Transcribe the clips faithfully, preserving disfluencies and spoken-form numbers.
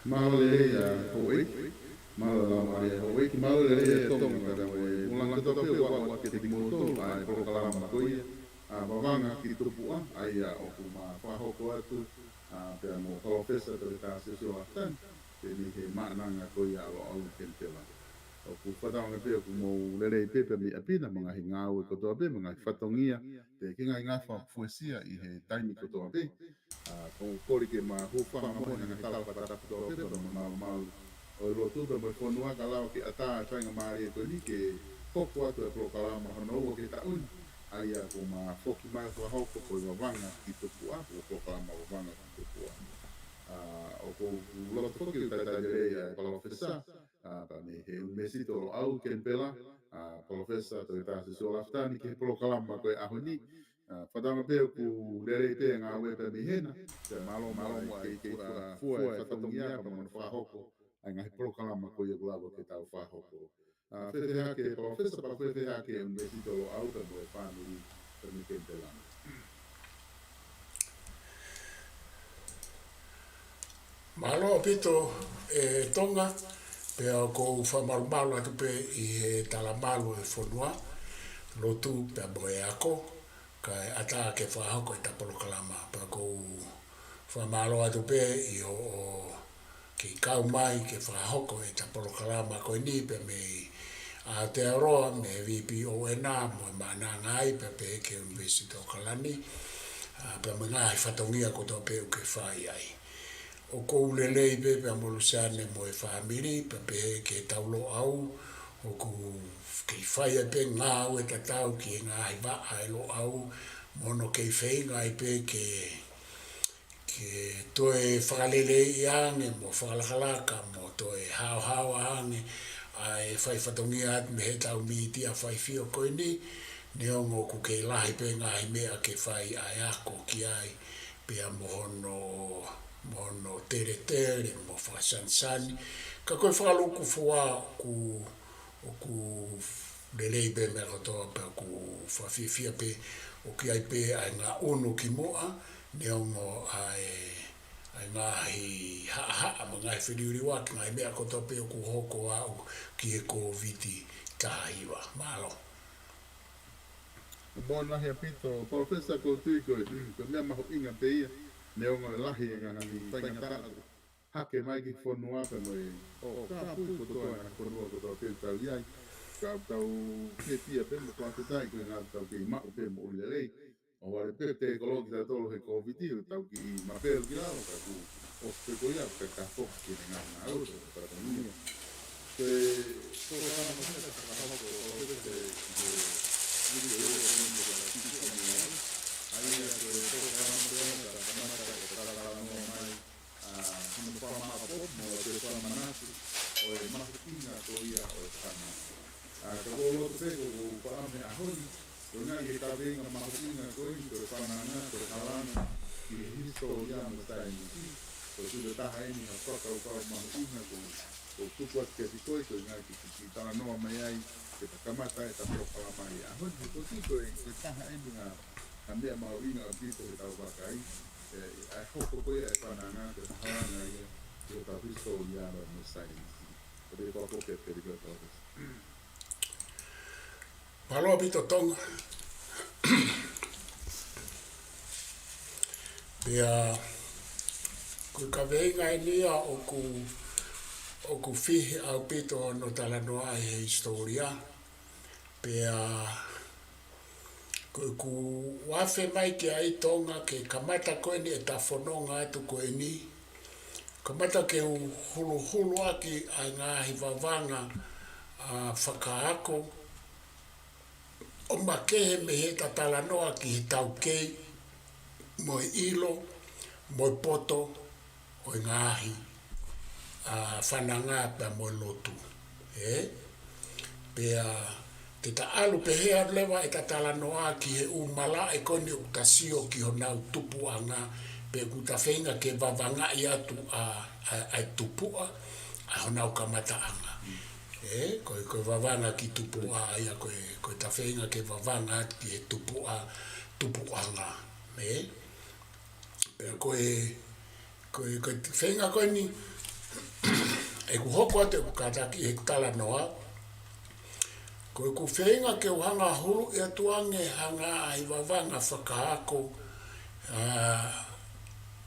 Mālō lelei ʻa houʻeiki, mālō e laumālie ʻa houʻeiki, mālō lelei ʻa Tonga, pea mo e ʻulungaanga kotoa pē ʻoku ʻoatu kiate kimoutolu ʻa e polokalama ko ia ʻa Vavanga ki Tupuʻa, ʻa ia ʻoku ma fakahoko atu, ʻa, pea mo Palōfesa Toketā Siosiua Lafitani, pea mei he Maʻananga ko ia ʻa Loʻau Kenipela. ʻOku fakatauange pē ʻoku mou lelei pē pea mei ʻapi na mo e ngaahi ngāue kotoa pē, mo e ngaahi fatongia, pea ki he ngaahi ngafa ʻoku fuesia ʻi he taimi kotoa pē. ʻA, ʻoku ou kole ke ma hūfanga mo e ngaahi tala fakatapu kotoa pē, pea mo e malumalu ʻo e lotu pea mo e fonua ka lava ke ʻatā e faingamālie ko eni ke hoko atu e polokalama hono ua ki he taʻu ni. ʻA ia ʻoku ma foki mai ʻo fakahoko ko e Vavanga ki Tupuʻa, ko e polokalama Vavanga ki Tupuʻa. ʻA, ʻoku ou loto foki ke talitali lelei ʻa e Palōfesa, ʻa, pea mei he ʻUnivēsiti ʻo Loʻau Kenipela, ʻa, Palōfesa Toketā Siosiua Lafitani ki he polokalama ko e ʻaho ni. ʻA, fakatauange pē ʻoku lelei pē ngāue pea mei hena, pea mālō, mālō muʻa e kei fua, fua e fatongia pea mo hono fakahoko ʻa e ngaahi polokalama ko ia ʻoku lava ke tau fakahoko. ʻA, fēfē hake Palōfesa, pea fēfē hake ʻUnivēsiti ʻo Loʻau pea mo e fāmili pea mei Kenipela? Mālō ʻaupito e Tonga, pea ʻoku ou fakamalumalu atu pē ʻi he talamalu e fonua, lotu pea mo e ako, kae ʻatā ke fakahoko ʻeta polokalama. Pea ʻoku ou fakamālō atu pē ʻi hoʻo kei kau mai ke fakahoko ʻeta polokalama ko eni pea mei Aotearoa, mei he V P O N mo e Maʻananga ai, pea pehē ki he University of Kalani, ʻa, pea mo e ngaahi fatongia kotoa pē ʻoku ke fai ai. ʻOku ou lelei pē pea mo Luseane mo e fāmili, pea pehē ki he tau Loʻau, ʻoku kei fai ai pē ngāue tatau ki he ngaahi vaʻa ʻe Loʻau, mo hono kei feinga ai pē ke, ke toe fakaleleiʻi ange, mo fakalakalaka, mo toe haohaoa ange ʻa e fai fatongia atu mei he tau mītia faifio ko eni, neongo ʻoku kei lahi pē ngaahi meʻa ke fai ʻa e ako ki ai, pea mo hono, mo hono teletele, mo fakasanisani. Ka ko e fakalūkufua ʻoku, ʻoku lelei pē meʻa kotoa pea ʻoku fakafiefia pē ʻoku ʻi ai pē ʻa e ngaʻunu ki muʻa, neongo ʻa e, ʻa e ngaahi haʻahaʻa mo e ngaahi feliuliuaki, ngaahi meʻa kotoa pē ʻoku hoko ʻo aʻu ki he Kōviti taha hiva. Mālō. Mālō lahi ʻaupito, Palōfesa, ʻoku ou tui ko e, ko e meʻa mahuʻinga pē ia, neongo e lahi e ngaahi faingataʻa hake mai ki he fonua pea mo e, ʻo kāpui kotoa e ngaahi fonua kotoa pē ʻoku tau ʻi ai. Ka tau ke pia pē mo fakafetaʻi ko e ngaahi tau kei maʻu pē moʻui lelei. ʻOku vale pē te kolo kitautolu he Kōviti, ʻo tau kiʻi mapelu ki lalo, ka kuo ʻosi pē ko ia, ka ka foki ki he ngaahi ngāue, ko e fatongia. Ko e, ko e polokalama ko eni ʻoku fakahoko ʻe he, ʻe he, ʻe he, ʻa ia ko e polokalama ko eni ʻoku kamata ʻo talatalanoa mai, ʻa, hono fakamāʻopoʻopo mo e fakamanatu ʻo e mahuʻinga ko ia ʻo e fānau. ʻA, ka ʻoku ou loto pē ʻoku ou fakaʻamu he ʻaho ni, ko e ngaahi kaveinga mahuʻinga ko eni ko e fananga, ko e halanga ki he hisitōlia mo e saienisi. Ko e sio taha eni ha fakakaukau mahuʻinga ʻoku, ʻoku tuku atu kiate koe, ko e ngaahi kiʻi, kiʻi talanoa mai ai, ke ta kamata ʻeta polokalama ʻi he ʻaho ni, he ko e, ko e, ko e taha eni ha, ha meʻa mahuʻinga ʻaupito ke tau vakai, ʻe, ʻa e hoko ko ia e fananga, ko e halanga ia ki hotau hisitōlia mo e saienisi. Ko e pea ko e pele ko e Mālō ʻaupito Tonga. Pea, ko e kaveinga eni ia ʻoku, ʻoku fihi ʻaupito hono talanoaʻi he hisitōlia. Pea, ko ʻeku afe mai ki ai Tonga ke kamata ko eni ʻeta fononga atu ko eni. Kamata ke u huluhulu ʻaki ʻa e ngaahi vavanga, ʻa, fakaako ʻo makehe mei heʻeta talanoa ki he taukei, mo e ʻilo, mo e poto, ʻo e ngaahi, ʻa, fananga pea mo e lotu. ʻE? Pea te ta ʻalu pehē atu leva ʻeta talanoa ki he ʻū malaʻe ko eni ʻoku ta sio ki honau tupuʻanga, pe ʻoku ta feinga ke vavangaʻi atu ʻa, ʻa, ʻa e tupuʻa, ʻa honau kamataʻanga. ʻE, ko e, ko e vavanga ki tupuʻa, ʻa ia ko e, ko ʻeta feinga ke vavanga atu ki he tupuʻa, tupuʻanga. ʻE? Pea ko e, ko e, ko e feinga ko eni, ʻeku hoko atu ʻeku kātaki ʻi heʻeku talanoa, ko ʻeku feinga ke u hanga hulu ʻi atu ange ha ngaahi vavanga fakaako, ā,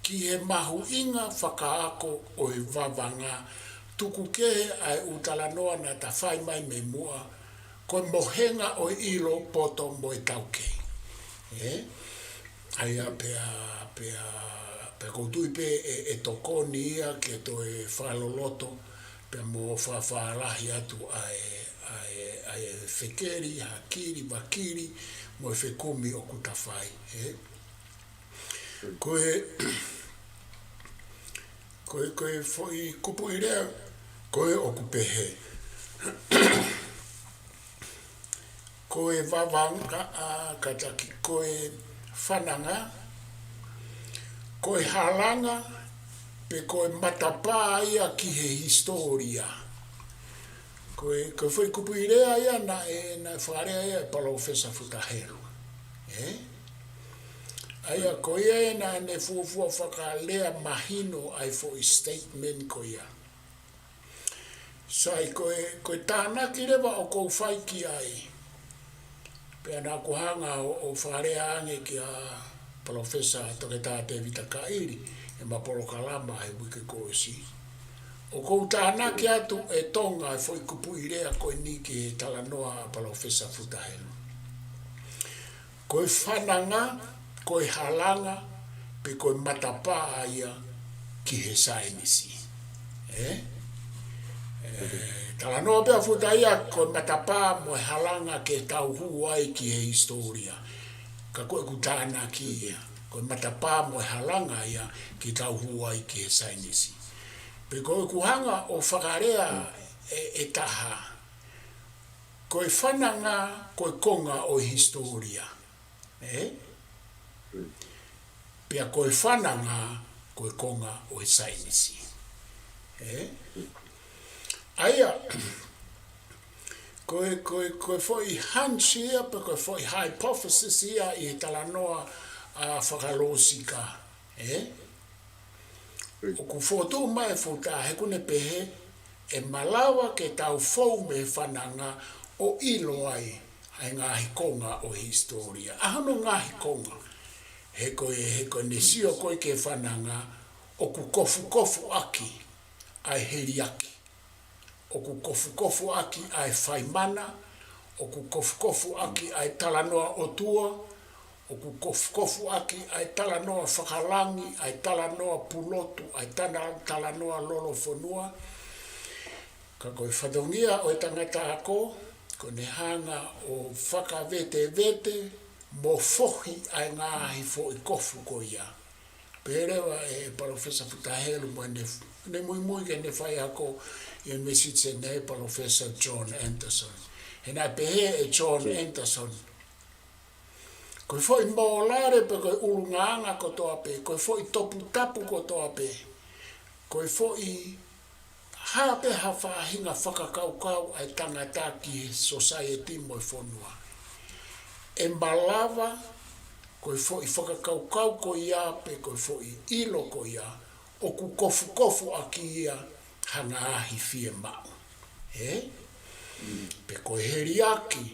ki he mahuʻinga fakaako ʻo e vavanga tuku kehe ʻa e ʻū talanoa naʻa ta fai mai mei muʻa, ko e mohenga ʻo e ʻilo poto mo e taukei. Ē? ʻA ia pea, pea, pea ʻoku ou tui pē ʻe, ʻe tokoni ia ke toe fakaloloto, pea mo fakafālahi atu ʻa e, ʻa e, ʻa e fekeli, hakili, vakili, mo e fekumi ʻoku ta fai, ē? Ko e, ko e, ko e foʻi kupuʻi lea, ko e ʻoku pehē. Ko e vavanga, ā, kātaki, ko e fananga, ko e halanga, pe ko e matapā ia ki he hisitōlia. Ko e, ko e foʻi kupuʻi lea ia naʻe, naʻe fakalea ia ʻe Palōfesa Futa Helu. Ē? ʻA ia ko ia ē naʻa ne fuofua fakalea mahino ʻa e foʻi statement ko ia. Sai, ko e, ko e tānaki leva ʻoku ou fai ki ai. Pea naʻa ku hanga ʻo, ʻo fakalea ange kia Palōfesa Toketā Tēvita Kaʻili ʻi heʻema polokalama he uike kuo ʻosi. ʻOku ou tānaki atu ʻe Tonga e foʻi kupuʻi lea ko eni ki he talanoa ʻa Palōfesa Futa Helu. Ko e fananga, ko e halanga, pe ko e matapā ia ki he saienisi. Ē? Ē, talanoa pē ʻa Futa ia, ko e matapā mo e halanga ke tau hū ai ki he hisitōlia. Ka ko ʻeku tānaki ia, ko e matapā mo e halanga ia ke tau hū ai ki he saienisi. Pe ko ʻeku hanga ʻo fakalea ʻe, ʻe taha. Ko e fananga, ko e konga ʻo e hisitōlia. Ē? Pea ko e fananga, ko e konga ʻo e saienisi. Ē? ʻA ia, ko e, ko e, ko e foʻi hunch ia, pe ko e foʻi hypothesis ia ʻi he talanoa, ā, fakalōsika. Ē? ʻOku fokotuʻu mai ʻe Futa he ʻoku ne pehē ʻe malava ke tau fou mei he fananga ʻo ʻilo ai ʻa e ngaahi konga ʻo e hisitōlia. ʻA hono ngaahi konga. He ko e, he ko ʻene sio ko ē ki he fananga ʻoku kofukofuʻaki ʻa e heliaki. ʻOku kofukofuʻaki ʻa e faimana, ʻoku kofukofuʻaki ʻa e talanoa ʻotua, ʻoku kofukofuʻaki ʻa e talanoa fakalangi, ʻa e talanoa pulotu, ʻa e tana-, talanoa lolofonua. Ka ko e fatongia ʻo e tangata ako, ko ʻene hanga ʻo fakavetevete mo fohi ʻa e ngaahi foʻi kofu ko ia. Pehē leva ʻe Palōfesa Futa Helu mo ʻene, ʻene muimui ki heʻene faiako ʻi he University ʻa Palōfesa John Anderson. He naʻe pehē ʻe John Anderson, ko e foʻi mōlale pe ko e ʻulungaanga kotoa pē, ko e foʻi toputapu kotoa pē, ko e foʻi hā pē ha faʻahinga fakakaukau ʻa e tangata ki he society mo e fonua. ʻE malava, ko e foʻi fakakaukau ko ia, pe ko e foʻi ʻilo ko ia, ʻoku kofukofuʻaki ia ha ngaahi fiemaʻu. Ē? Pe ko e heliaki,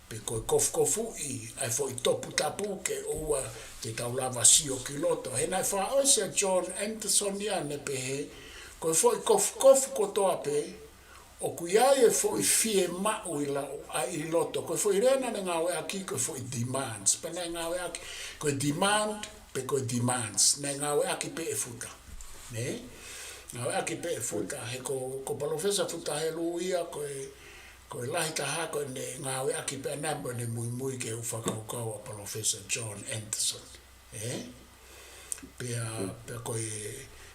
pe ko e kofukofuʻi ʻa e foʻi toputapu ke ʻoua te tau lava sio ki loto. He naʻe fakaʻosi ʻa John Anderson ia ʻo ne pehē, ko e foʻi kofukofu kotoa pē, ʻoku ʻi ai e foʻi fiemaʻu ʻi lau-, ʻa ʻi loto. Ko e foʻi lea naʻa ne ngāueʻaki ko e foʻi demands. Pea naʻe ngāueʻaki ko e demand, pe ko e demands. Naʻe ngāueʻaki pē ʻe Futa. Nē? Ngāueʻaki pē ʻe Futa. He ko, ko Palōfesa Futa Helu ia ko e, ko e lahi taha ko ʻene ngāueʻaki pē ʻana mo ʻene muimui ki he ʻū fakakaukau ʻa Palōfesa John Anderson. Ē? Pea, pea ko e,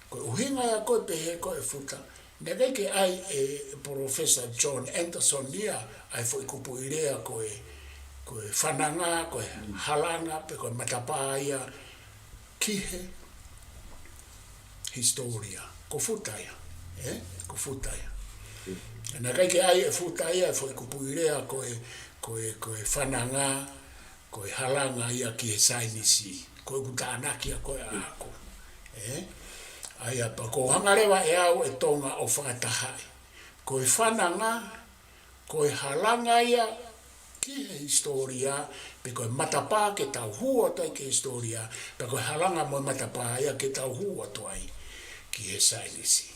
ko e ʻuhinga ia ko ē pehē ko ē ʻe Futa. Naʻe ʻikai ke ʻai ʻe Professor John Anderson ia ʻa e foʻi kupuʻi lea ko e, ko e fananga, ko e halanga, pe ko e matapā ia ki he hisitōlia. Ko Futa ia, ē? Ko Futa ia. Naʻe ʻikai ke ʻai ʻe Futa ia ʻa e foʻi kupuʻi lea ko e, ko e, ko e fananga, ko e halanga ia ki he saienisi. Ko ʻeku tānaki ia ko ē ʻaʻaku. Ē? ʻA ia pea ʻoku ou hanga leva ʻe au ʻe Tonga ʻo fakatahaʻi. ko e fananga, ko e halanga ia ki he hisitōlia, pe ko e matapā ke tau hū atu ai ki he hisitōlia, pe ko e halanga mo e matapā ia ke tau hū atu ai ki he saienisi.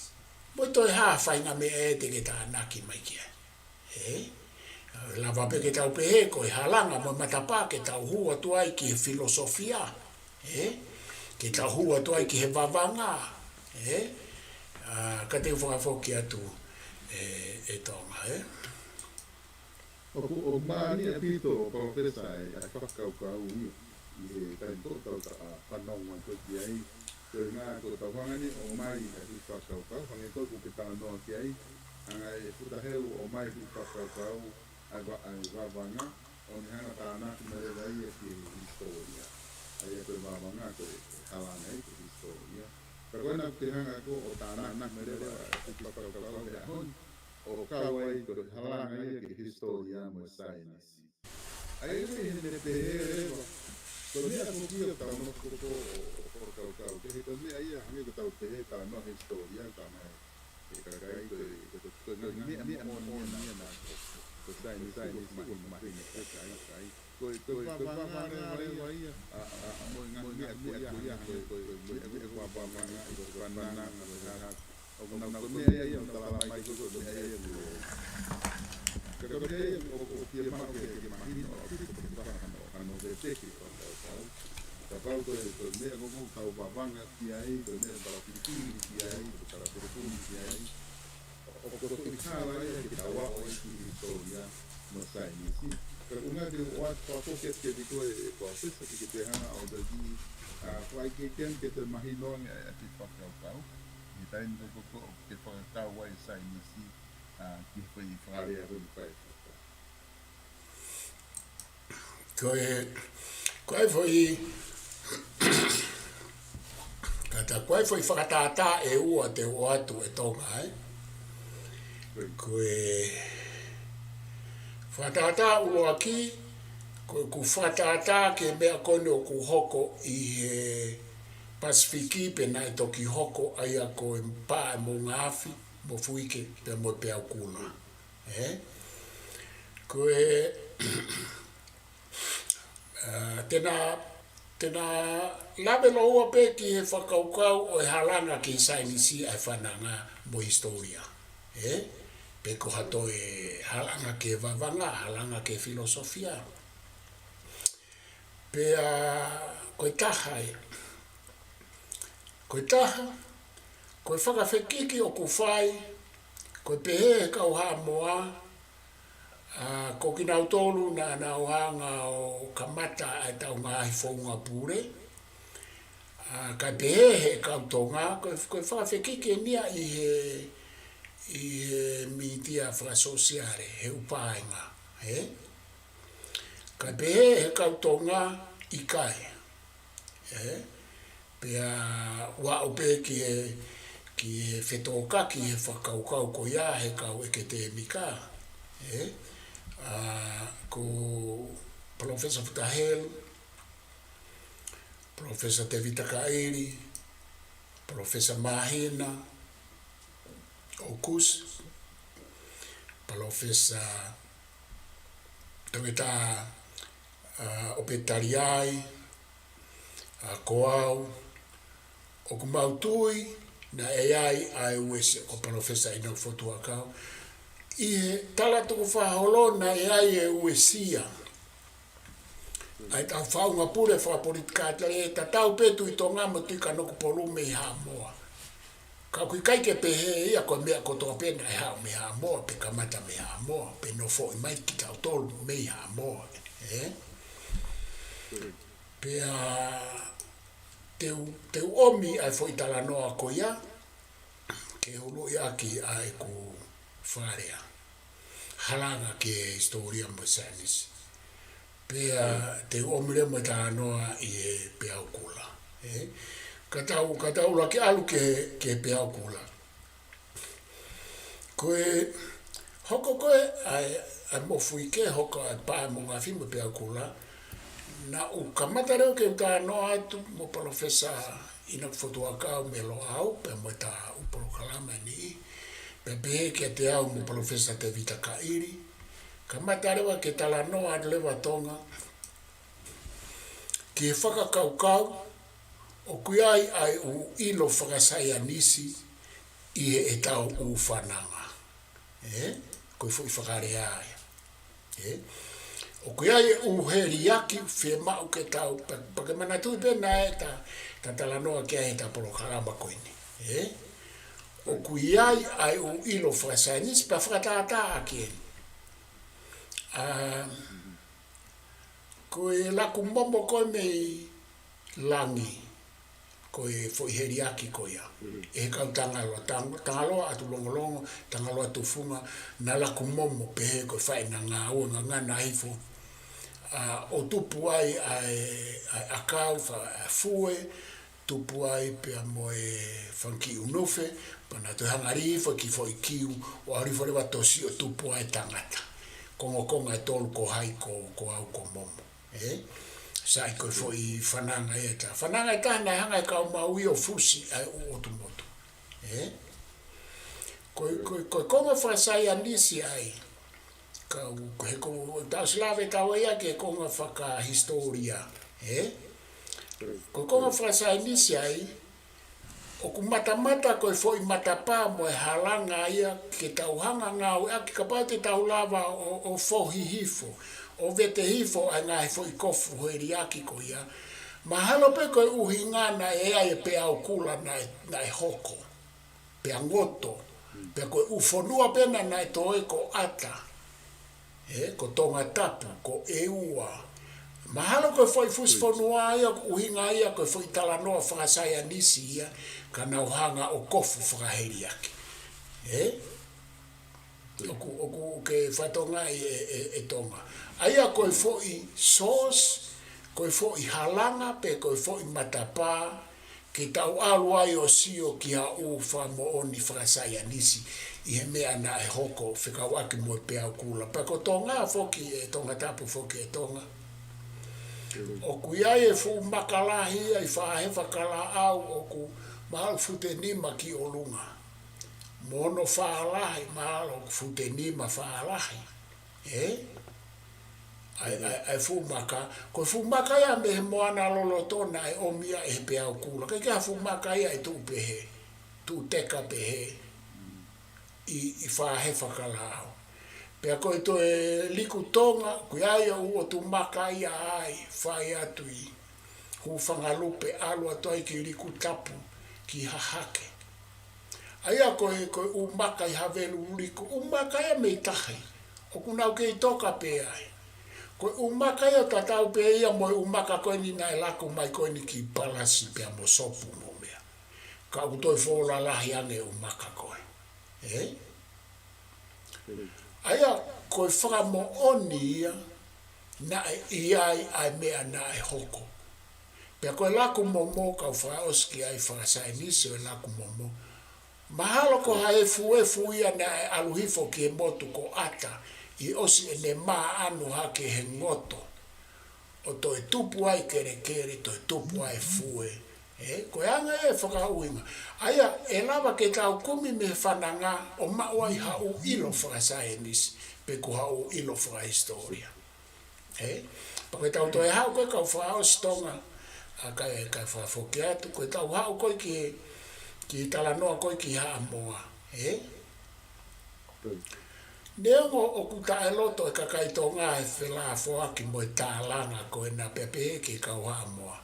Mo e toe hā faʻahinga meʻa ʻe te ke tānaki mai ki ai. Ē? Lava pē ke tau pehē ko e halanga mo e matapā ke tau hū atu ai ki he filosofia. Ē? Ke tau hū atu ai ki he vavanga. Ē? ʻA, ka te u fakafoki atu, ē, ʻe Tonga, ē? ʻOku, ʻoku mālie ʻaupito ʻo Palōfesa ʻa e, ʻa e fakakaukau ia. ʻI he taimi ko ē ʻoku tau ta-, ʻa, fanongo atu ki ai. Ko e ʻuhinga ko ʻetau hanga ʻeni ʻo ʻomai ʻa e fakakaukau, hangē ko ē ʻoku ke talanoa ki ai. Hanga ʻe Futa Helu ʻo ʻomai ʻa e fakakaukau, ʻa e va-, ʻa e vavanga, ʻo ne hanga ʻo tānaki mai leva ia ki he hisitōlia. ʻA ia ko e vavanga ko e halanga ia ki he hisitōlia. Ka ko ena ʻoku te hanga ko ē ʻo tānaki mai leva ʻa e fakakaukau he ʻaho ni, ʻo kau ai ko e halanga ia ki he hisitōlia mo e saienisi. ʻA ia ko e ʻi heʻene pehē leva, ko e meʻa ko ia ʻoku tau nofo ko ē ʻo, ʻo, ʻo fakakaukau, ko e, ko e meʻa ia hangē ko ʻetau pehē talanoa hisitōlia, talanoa e kakai ko e, ko e, ko e ngaahi meʻa, meʻa moʻoni ia naʻa ko e saienisi ʻoku mahino, mahino ki he kakai. Ko e, ko e, ko e vavanga leva ia, ʻa, ʻa, ʻa, mo e ngaahi meʻa ko ia, ko e, ko e, ko e meʻa ko e vavanga, ko e fananga, ko e hā. ʻOku nau ko e meʻa ia ʻoku tala mai ko e, ko e meʻa ia ʻoku, ka ko e meʻa ia ʻoku, ʻoku fiemaʻu ke, ke mahino ʻaupito ko e fakahano, hano veteki fakakaukau. Kapau ko e, ko e meʻa ko ē ʻoku tau vavanga ki ai, ko e meʻa ʻoku tau fifili ki ai, ʻoku tau fefine ki ai. ʻOku, ʻoku hala ia ke tau aʻu ai ki he hisitōlia mo e saienisi. Ka ʻoku ou ʻoatu ʻa e fakafoki atu kiate koe ʻe Palōfesa ke ke toe hanga ʻo taki, ʻa, fai ke ke, ke toe mahino ange ʻa e, ʻa e fakakaukau. ʻI he taimi ko ē ʻoku ke fakakau ai e saienisi, ʻa, ki he foʻi fakalea ko eni ʻoku fai. Ko e, ko e foʻi, kātaki, ko e foʻi fakatātā ʻe ua te u ʻoatu ʻe Tonga, ē? Ko e fakatātā ʻuluaki, ko ʻeku fakatātā ki he meʻa ko eni ʻoku hoko ʻi he Pasifiki pea naʻe toki hoko ʻa ia ko e Paʻa ʻo e Moʻungaafi, Mofuike, pea mo Peaukula. Ē? Ko e, ʻa, te na, te na lave lōua pē ki he fakakaukau ʻo e halanga ki he saienisi ʻa e fananga mo e hisitōlia. Ē? Pe ko ha toe halanga ki he vavanga, halanga ki he filosofia. Pea ko e taha ia. Ko e taha, ko e fakafekiki ʻoku fai, ko e pehē he kau Haʻamoa, ʻa, ko kinautolu naʻa nau hanga ʻo kamata ʻa ʻetau ngaahi founga pule, ʻa, kae pehē he kau Tonga, ko e, ko e fakafekiki ʻeni ia ʻi he, ʻi he mītia fakasōsiale, he ʻū paenga, ē? Kae pehē he kau Tonga ʻikai. Ē? Pea ʻoku aʻu pē ki he, ki he fetōkaki he fakakaukau ko ia he kau ʻeketēmika. Ē? ʻA, ko Palōfesa Futa Helu, Palōfesa Tēvita Kaʻili, Palōfesa Māhina ʻOkusi, Palōfesa Toketā, ʻa, ʻOpetaliai, ʻa, ko au, ʻoku mau tui naʻe ʻi ai ʻa e uesia, ko Palōfesa ʻInoke Fotuakau, ʻi he tala tukufakaholo naʻe ʻi ai e uesia ʻa ʻetau founga pule fakapolitikale, ʻe tatau pē Tuʻi Tonga mo Tuʻi Kanokupolu mei Haʻamoa. Ka ʻoku ʻikai ke pehē ia ko e meʻa kotoa pē naʻe haʻu mei Haʻamoa, pe kamata mei Haʻamoa, pe nofoʻi mai kitautolu mei Haʻamoa. Ē? Pea te u, te u ʻomi ʻa e foʻi talanoa ko ia, ke huluʻi ʻaki ʻa ʻeku fakalea. Halanga ki he hisitōlia mo e saienisi. Pea te u ʻomi leva mo e talanoa ʻi he Peaukula. Ē? Ka tau, ka tau ʻuluaki ʻalu ki he, ki he Peaukula. Ko e hoko ko ē ʻa e, ʻa e Mofuike, hoko ʻa e Paʻa ʻo e Moʻungaafi mo Peaukula, naʻá ku kamata leva ke u talanoa atu mo Palōfesa ʻInoke Fotuakau mei Loʻau, pea mo ʻeta ʻū polokalama ni. Pea pehē kiate au mo Palōfesa Tēvita Kaʻili, kamata leva ke talanoa leva Tonga ki he fakakaukau ʻoku ʻi ai ʻa e ʻū ʻilo fakasaienisi ʻi heʻetau ʻū fananga. Ē? Ko e foʻi fakalea ia. Ē? ʻOku ʻi ai e ʻū heliaki fiemaʻu ke tau, pea, pea ke manatuʻi pē naʻe ta, ta talanoa ki ai heʻeta polokalama ko eni. Ē? ʻOku ʻi ai ʻa e ʻū ʻilo fakasaienisi pea fakatātā ʻaki eni. ʻA, ko e laku momo ko ē mei langi, ko e foʻi heliaki ko ia. ʻE he kau Tangaloa, Tang-, Tangaloa ʻAtulongolongo, Tangaloa Tufunga, naʻa laku momo pehē ko e faʻahinga ngāue ngangana hifo. ʻA, ʻo tupu ai ʻa e, ʻa e ʻakau, fa-, ʻa e fue, tupu ai pea mo e fanga kiʻi ʻunufe, pea naʻa toe hanga ʻo lī hifo e kiʻi foʻi kiu, ʻo ʻalu hifo leva ʻo tosi ʻo tupu ai e tangata. Kongokonga ʻe tolu ko hai ko, ko au ko momo. Ē? Sai ko e foʻi fananga ʻe taha. Fananga ʻe taha naʻe hanga ʻe he kau Maui ʻo fusi ʻa e ʻū ʻotu motu. Ē? Ko e, ko e, ko e konga fakasaienisi ʻa e kau, ko e, ko e tau ʻosi lave ʻetau ʻai ʻa e konga fakahisitōlia. Ē? Ko e konga fakasaienisi ʻa e ʻoku matamata ko e foʻi matapā mo e halanga ia ke tau hanga ʻo ngāueʻaki kapau te tau lava ʻo, ʻo fohi hifo, ʻo vete hifo ʻa e ngaahi foʻi kofu heliaki ko ia. Mahalo pē ko e ʻuhinga naʻe ʻi ai e peau kula naʻe, naʻe hoko, pea ngoto, pea ko e ʻū fonua pē naʻe, naʻe toe ko ʻAta. Ē, ko Tongatapu, ko ʻEua. Mahalo ko e foʻi fusi fonua ia, ko e ʻuhinga ia, ko e foʻi talanoa fakasaienisi ia, ka nau hanga ʻo kofu fakaheliaki. Ē? ʻOku, ʻoku ke fatongia ʻe, ʻe, ʻe Tonga. ʻA ia ko e foʻi source, ko e foʻi halanga, pe ko e foʻi matapā, ke tau ʻalu ai ʻo sio ki ha ʻū fakamoʻoni fakasaienisi ʻi he meʻa naʻe hoko fekauʻaki mo e peau kula. Pea ko Tonga foki ē, Tongatapu foki ē Tonga. ʻOku ʻi ai e fuʻu maka lahi ia ʻi Faʻahefa Kalaʻau ʻoku mahalo fute nima ki ʻolunga. Mo hono fālahi, mahalo ʻoku fute nima fālahi. Ē? ʻA e, ʻa e, ʻa e fuʻu maka, ko e fuʻu maka ia mei he moana loloto naʻe ʻomi ia ʻe he peau kula. ʻIkai ke ʻi ai ha fuʻu maka ia ʻe tuʻu pehē, tuʻu teka pehē ʻi, ʻi Faʻahefa Kalaʻau. Pea ko e toe liku Tonga, ʻoku ʻi ai e ʻū ʻotu maka ia ʻa e fai atu ʻi Hūfangalupe ʻalu atu ai ki Likutapu, ki Hahake. ʻA ia ko e, ko e ʻū maka ʻi Haveluliku, ʻū maka ia mei tahi. ʻOku nau kei toka pē ai. Ko e ʻū maka ia ʻoku tatau pē ia mo e ʻū maka ko eni naʻe laku mai ko eni ki Palasi pea mo Sopu mo meʻa. Ka ʻoku toe fuʻu lalahi ange e ʻū maka ko ē. Ē? ʻA ia, ko e fakamoʻoni ia, naʻe ʻi ai ʻa e meʻa naʻe hoko. Pea ko e laku momo, kau fakaʻosi ki ai fakasaienisi ʻo e laku momo. Mahalo ko ha efuefu ia naʻe ʻalu hifo ki he motu ko ʻAta, ʻi he ʻosi ʻene mā ʻanu hake he ngoto. ʻO toe tupu ai kelekele, toe tupu ai fue. Ē, ko e anga ia e fakaʻuhinga. ʻA ia, ʻe lava ke tau kumi mei he fananga ʻo maʻu ai ha ʻū ʻilo fakasaienisi, pe ko ha ʻū ʻilo fakahisitōlia. Ē, pea ko ʻetau toe haʻu ko ē kau fakaʻosi Tonga, ʻa kae, kae fakafoki atu, ko ʻetau haʻu ko ē ki he, ki he talanoa ko ē ki Haʻamoa. Ē? Neongo ʻoku taʻeloto e kakai Tonga he felāfoaki mo e tālanga ko ena pea pehē ki he kau Haʻamoa.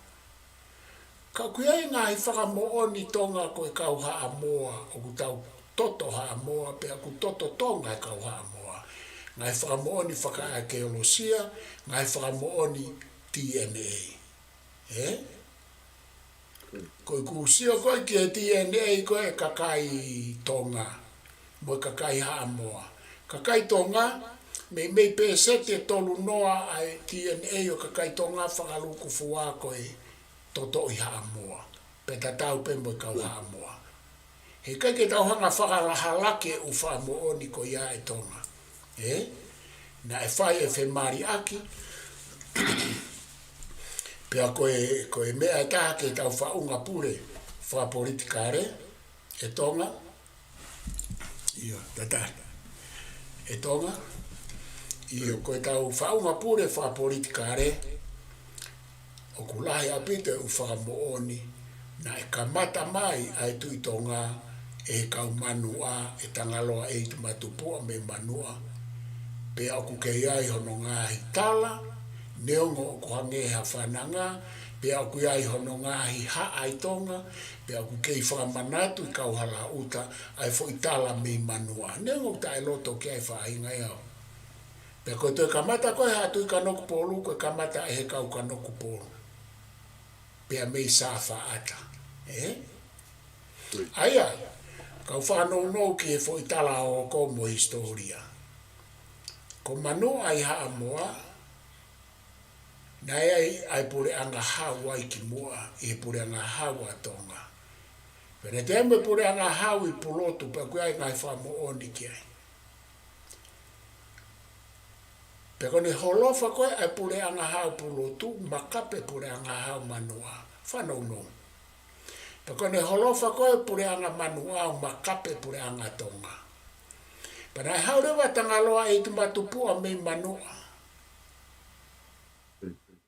Ka ʻoku ʻi ai e ngaahi fakamoʻoni Tonga ko e kau Haʻamoa, ʻoku tau toto Haʻamoa, pea ʻoku toto Tonga e kau Haʻamoa. Ngaahi fakamoʻoni fakaʻakiolosia, ngaahi fakamoʻoni D N A. Ē? Ko ʻeku sio ko ē ki he D N A ko ē kakai Tonga, mo e kakai Haʻamoa. Kakai Tonga, meimei pēseti ʻe tolu noa ʻa e D N A ʻo e kakai Tonga fakalūkufua ko e totoʻi Haʻamoa. Pea tatau pē mo e kau Haʻamoa. Heʻikai ke tau hanga fakalahalaki e ʻū fakamoʻoni ko ia ʻe Tonga. Ē? Naʻe fai e femaliʻaki. Pea ko e, ko e meʻa ʻe taha ke tau faʻunga pule fakapolitikale ʻe Tonga. ʻIo, tataki. ʻE Tonga, ʻio, ko ʻetau faʻunga pule fakapolitikale, ʻoku lahi ʻaupito e ʻū fakamoʻoni naʻe kamata mai ʻa e Tuʻi Tonga ʻe he kau Manuʻa, ʻe Tangaloa ʻEitumātupuʻa mei Manuʻa. Pea ʻoku kei ʻi ai hono ngaahi tala, neongo ʻoku hangē ha fananga, pea ʻoku ʻi ai hono ngaahi haʻa ʻi Tonga, pea ʻoku kei fakamanatu ʻi Kauhalaʻuta ʻa e foʻi tala mei Manuʻa. Neongo ʻoku taʻeloto ki ai faʻahinga ʻe au. Pea ko e toe kamata ko ē Haʻa Tuʻi Kanokupolu, ko e kamata ʻe he kau Kanokupolu. Pea mei Safaʻata. Ē? ʻA ia, kau fakanounou ki he foʻi tala ʻo ko mo hisitōlia. Ko Manuʻa ʻi Haʻamoa, naʻe ʻi ai ʻa e puleʻanga Hau ai kimuʻa, ʻi he puleʻanga Hau ʻa Tonga. Pea naʻe toe ʻi ai mo e puleʻanga Hau ʻi Pulotu, pea ʻoku ʻi ai ngaahi fakamoʻoni ki ai. Pea ko ʻene holofa ko ē ʻa e puleʻanga Hau Pulotu, makape puleʻanga Hau Manuʻa, fakanounou. Pea ko ʻene holofa ko ē puleʻanga Manuʻa, makape puleʻanga Tonga. Pea naʻe haʻu leva Tangaloa ʻEitumātupuʻa mei Manuʻa.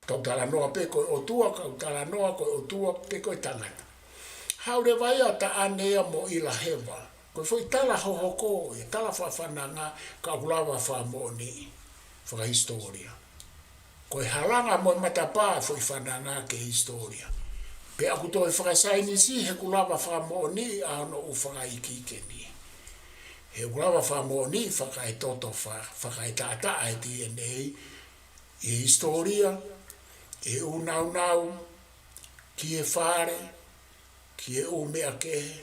Kau talanoa pē ko e ʻotua, kau talanoa ko e ʻotua pē ko e tangata. Haʻu leva ia ʻo taʻane ia mo ʻIlaheva. Ko e foʻi tala hohoko, e tala fakafananga, ka ʻoku lava fakamoʻoniʻi, fakahisitōlia. Ko e halanga mo e matapā e foʻi fananga ki he hisitōlia. Pea ʻoku toe fakasaienisi he ʻoku lava fakamoʻoniʻi ʻa hono ʻū fakaikiiki ni. He ʻoku lava fakamoʻoniʻi fakaetoto, fa-, fakaetaʻataʻa e D N A, ʻi he hisitōlia, ʻi he ʻū naunau, ki he fale, ki he ʻū meʻa kehe,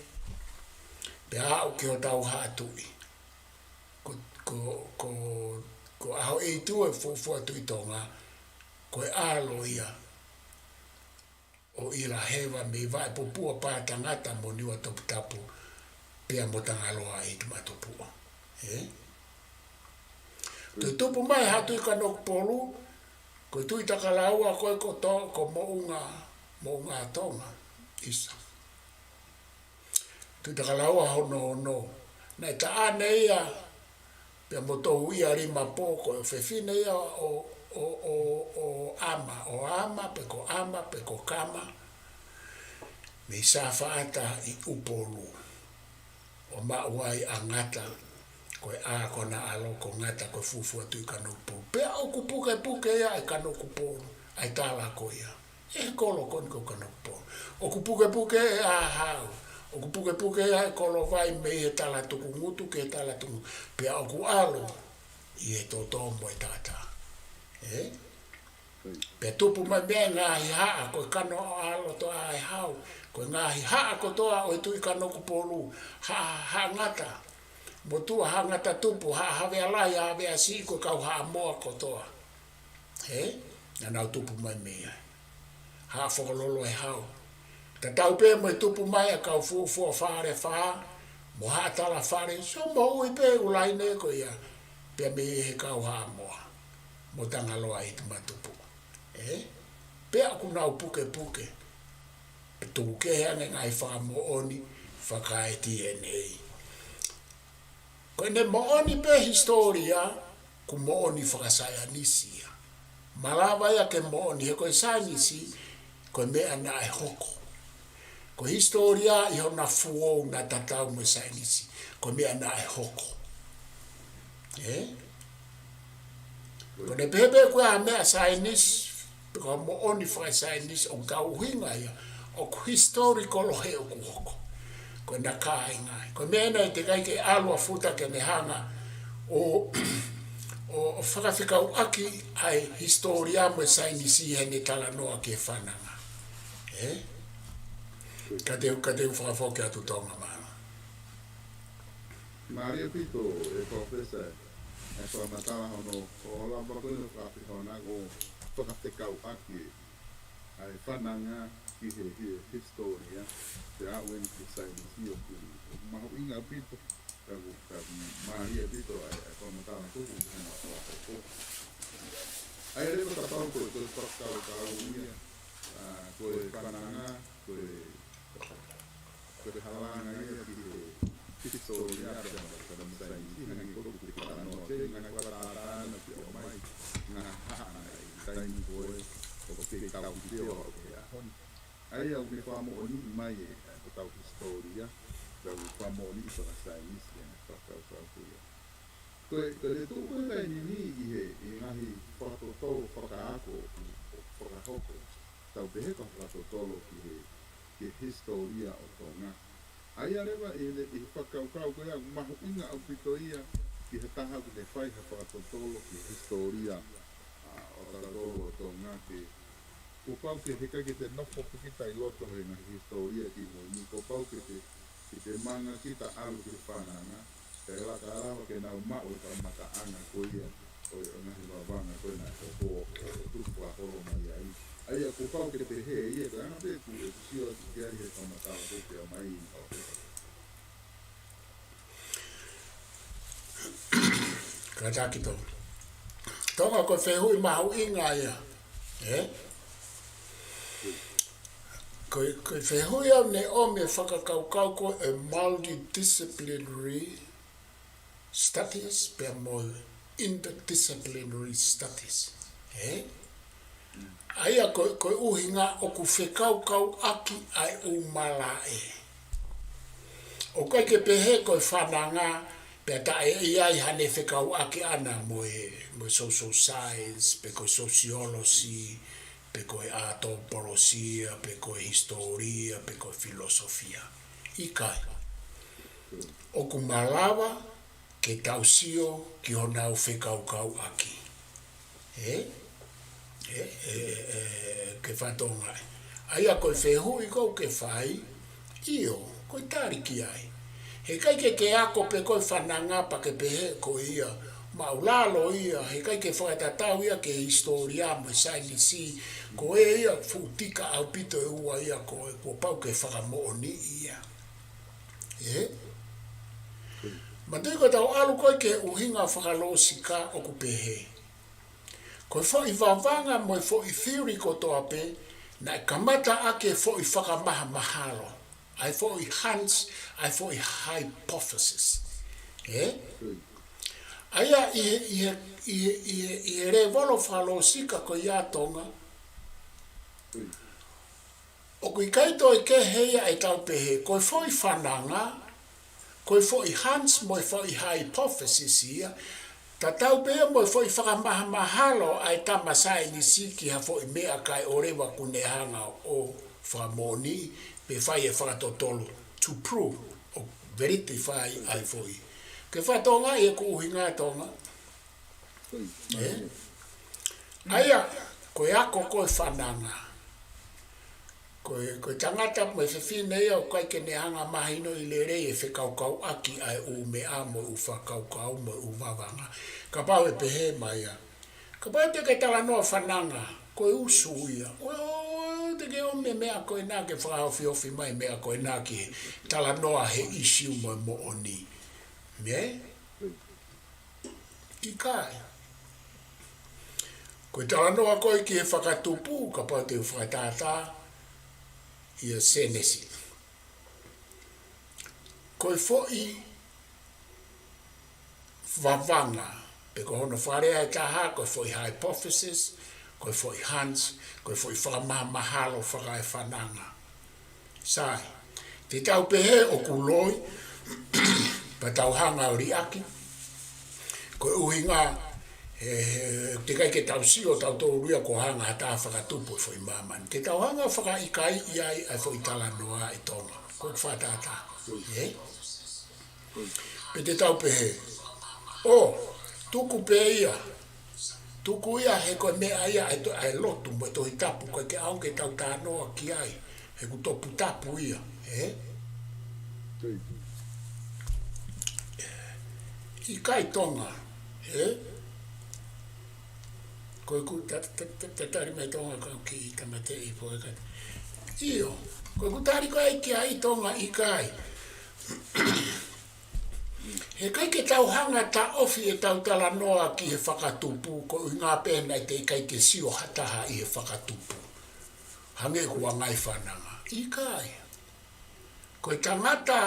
pea aʻu ki hotau haʻa tuʻi. Ko, ko, ko, ko ʻAhoʻeitu e fuofua Tuʻi Tonga, ko e ʻalo ia ʻo ʻIlaheva mei Vaʻepopua, Pātangata mo Niuatoputapu, pea mo Tangaloa ʻEitumātupuʻa. Ē? Toe tupu mai Haʻa Tuʻi Kanokupolu, ko e Tuʻi Takalaua ko ē ko To-, ko Moʻunga, Moʻunga Tonga, ʻisa. Tuʻi Takalaua hono ono. Naʻe taʻane ia, pea mo Touialimapō, ko e fefine ia ʻo, ʻo, ʻo, ʻo ʻAma, ʻo ʻAma, pe ko ʻAma, pe ko Kama. Mei Safaʻata ʻi ʻUpolu. ʻO maʻu ai ʻa Ngata, ko e ʻā ko ʻena ʻalo ko Ngata, ko e fuofua Tuʻi Kanokupolu. Pea ʻoku pukepuke ia ʻe Kanokupolu ʻa e tala ko ia. ʻE he kolo ko eni ko Kanokupolu. ʻOku pukepuke ʻe ʻAhau. ʻOku pukepuke ʻa e Kolovai mei he tala tukungutu ki he tala tukungutu. Pea ʻoku ʻalu ʻi he toto mo e taʻataʻa. Ē? Pea tupu mai mei ai e ngaahi haʻa, ko e Kanoʻalotoa ʻe Hau, ko e ngaahi haʻa kotoa ʻo e Tuʻi Kanokupolu, Haʻa, Haʻa Ngata, Motuʻa, Haʻa Ngata Tupu, Haʻa Havea Lahi, Haʻa Havea Siʻi, ko e kau Haʻamoa kotoa. Ē? Naʻa nau tupu mai mei ai. Haʻa Fokololo ʻe Hau. Tatau pē mo e tupu mai ʻa e kau fuofua Falefā, mo Haʻa Talafale, so moʻui pē ʻū laine ko ia, pea mei he kau Haʻamoa, mo Tangaloa ʻEitumātupuʻa. Ē? Pea ʻoku nau pukepuke. Pea tuku kehe ange ngaahi fakamoʻoni, faka-D N A. Ko ʻene moʻoni pē hisitōlia, ʻoku moʻoni fakasaienisi ia. Malava ia ke moʻoni he ko e saienisi, ko e meʻa naʻe hoko. Ko e hisitōlia ʻi hona fuou naʻe tatau mo e saienisi, ko e meʻa naʻe hoko. Ē? Ko ʻene pehē pē ko e meʻa saienisi, pe ko e moʻoni fakasaienisi ʻoku tau ʻuhinga ia, ʻoku historical he ʻoku hoko. Ko ʻena kāinga. Ko e meʻa ʻena ʻe teʻeki ai ke ʻalu ʻa Futa ke ne hanga ʻo, ʻo, ʻo fakafekauʻaki ʻa e hisitōlia mo e saienisi heʻene talanoa ki he fananga. Ē? Ka te u, ka te u fakafoki atu Tonga mālō. Mālie ʻaupito ʻe Professor, ʻa e fakamatala hono, ʻo lava ko ē ʻo fakafehona ʻo fakafekauʻaki ʻa e fananga ki he, he hisitōlia, pea aʻu eni ki he saienisi ʻoku mahuʻinga ʻaupito, ka ʻoku, ka ʻoku mālie ʻaupito ʻa e, ʻa e fakamatala ko ē ʻoku hanga ʻo ʻoatu. ʻA ia leva kapau ko e, ko e fakakaukau ia, ʻa, ko e fananga, ko e, ko e halanga ia ki he, ki hisitōlia pea mo e tama saienisi, hangē ko ʻeku talanoa ki ai, ngaahi fakatātā naʻe ʻomai, ngaahi haʻa naʻe ʻi he taimi ko ē ʻoku tau ki ai ʻo aʻu ki he ʻaho ni. ʻA ia ʻoku ne fakamoʻoniʻi mai ʻe hotau hisitōlia, pea ʻoku fakamoʻoniʻi fakasaienisi ʻa e fakakaukau ko ia. Ko e, ko e tuʻu ko ē taimi ni ʻi he, ʻi he ngaahi fakatotolo fakaako ʻoku fakahoko, tau pehē ko e fakatotolo ki he, ki he hisitōlia ʻo Tonga. ʻA ia leva ʻi he, ʻi he fakakaukau ko ia ʻoku mahuʻinga ʻaupito ia ki ha taha ʻoku ne fai ha fakatotolo ki he hisitōlia, ʻa, ʻo tautolu ʻo Tonga ke, kuo pau ke heʻikai ke te nofo pē kita ʻi loto he ngaahi hisitōlia ki mui ni, kuo pau ke te, ke te manga kita ʻalu ki he fananga, kae lava ke nau maʻu e kamataʻanga ko ia ʻo e ngaahi vavanga ko ē naʻe hoko ʻo tuku fakaholo mai ai. ʻA ia kuo pau ke te pehē ia, ko e anga pē ʻeku, ʻeku sio atu ki ai he kamataʻanga ko ē ke ʻomai ʻo Kātaki Tonga. Tonga ko e fehuʻi mahuʻinga ia. Ē? Ko e, ko e fehuʻi ʻoku ne ʻomi e fakakaukau ko e multidisciplinary studies pea mo e interdisciplinary studies. Ē? ʻA ia ko, ko e ʻuhinga ʻoku fekaukauʻaki ʻa e ʻū malaʻe. ʻOku ʻikai ke pehē ko e fananga, pea taʻe ʻi ai haʻane fekauʻaki ʻana mo e, mo e social science, pe ko e sociology, pe ko e anthropology, pe ko e hisitōlia, pe ko e filosofia. ʻIkai. ʻOku malava ke tau sio ki honau fekaukauʻaki. Ē? Ē, ē, ē, ke fakatokangaʻi. ʻA ia ko e fehuʻi ʻoku ke fai, ʻio, ko e tali ki ai. Heʻikai ke ke ako pē ko e fananga pea ke pehē ko ia, māʻulalo ia, heʻikai ke fakatatau ia ki he hisitōlia mo e saienisi, ko e ia fuʻu tika ʻaupito ʻe ua ia ko ē, kuo pau ke fakamoʻoniʻi ia. Ē? Manatuʻi ko ʻetau ʻalu ko ē ki he ʻuhinga fakalōsika ʻoku pehē. Ko e foʻi vavanga mo e foʻi theory kotoa pē, naʻe kamata ʻaki e foʻi fakamahamahalo, ʻa e foʻi hunch, ʻa e foʻi hypothesis. Ē? ʻA ia ʻi he, ʻi he, ʻi he, ʻi he, ʻi he lēvolo fakalōsika ko ia ʻa Tonga, ʻoku ʻikai toe kehe ia ʻetau pehē, ko e foʻi fananga, ko e foʻi hunch mo e foʻi hypothesis ia, tatau pē ia mo e foʻi fakamahamahalo ʻa e tama saienisi ki ha foʻi meʻa kae ʻoua leva kuo ne hanga ʻo fakamoʻoniʻi, pe fai e fakatotolo to prove, ʻo verify ʻa e foʻi. Ke fakatokangaʻi ʻeku ʻuhinga Tonga. Ē? ʻA ia, ko e ako ko e fananga. Ko e, ko e tangata mo e fefine ia ʻoku ʻikai ke ne hanga mahinoʻi lelei e fekaukauʻaki ʻa e ʻū meʻa mo e ʻū fakakaukau mo e ʻū vavanga. Kapau ʻe pehē mai ia. Kapau te ke talanoa fananga, ko e usu ia. ʻOua te ke ʻomi e meʻa ko ena ke fakaofiofi mai e meʻa ko ena ki he talanoa he ʻīsiu mo e moʻoni. Ē? ʻIkai. Ko e talanoa ko ē ki he fakatupu, kapau te u fakatātā, ʻia Sēnesi. Ko e foʻi vavanga, pe ko hono fakalea ʻe taha, ko e foʻi hypothesis, ko e foʻi hunch, ko e foʻi fakamahamahalo fakaefananga. Sai, te tau pehē ʻoku loi, pea tau hanga ʻo liʻaki. Ko e ʻuhinga, he, he, teʻeki ai ke tau sio tautolu ia ko e hanga ha taha fakatupu e foʻi māmani. Te tau hanga ʻo fakaʻikaiʻi ai ʻa e foʻi talanoa ʻi Tonga. Ko e fakatātā. Ē? Pe te tau pehē, ʻo, tuku pē ia. Tuku ia he ko e meʻa ia ʻa e to-, ʻa e lotu mo e Tohi Tapu, ʻoku ʻikai ke ʻaonga ke tau talanoa ki ai. He ʻoku toputapu ia, ē? ʻIkai Tonga, ē? Ko ʻeku ta-, ta-, ta-, ta-, tali mai Tonga ka u kiʻi tāmateʻi pō ē ka. ʻIo, ko ʻeku tali ko ē ki ai Tonga ʻikai. Heʻikai ke tau hanga ʻo taʻofi ʻetau talanoa ki he fakatupu, ko e ʻuhinga pē naʻe teʻeki ai ke sio ha taha ʻi he fakatupu. Hangē ko e ngaahi fananga. ʻIkai. Ko e tangata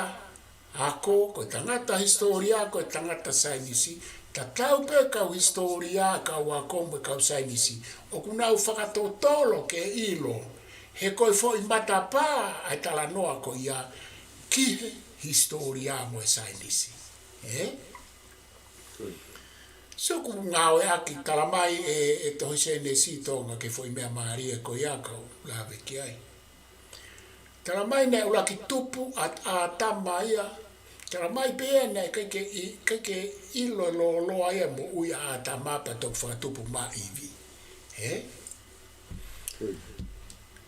ako, ko e tangata hisitōlia, ko e tangata saienisi, tatau pē kau hisitōlia, kau ako mo e kau saienisi, ʻoku nau fakatotolo ke ʻilo, he ko e foʻi matapā ʻa e talanoa ko ia ki he hisitōlia mo e saienisi. Ē? Sio, ʻoku ngāueʻaki, talamai ʻe, ʻe tohi Sēnesi, Tonga, ki he foʻi meʻa mālie ko ia kau lave ki ai. Talamai naʻe ʻuluaki tupu ʻa, ʻa ʻĀtama ia. Talamai pē ia naʻe ʻikai ke ʻi-, ʻikai ke ʻilo lōloa ia moʻui ʻa ʻĀtama pea toki fakatupu mai ʻa ʻIvi. Ē?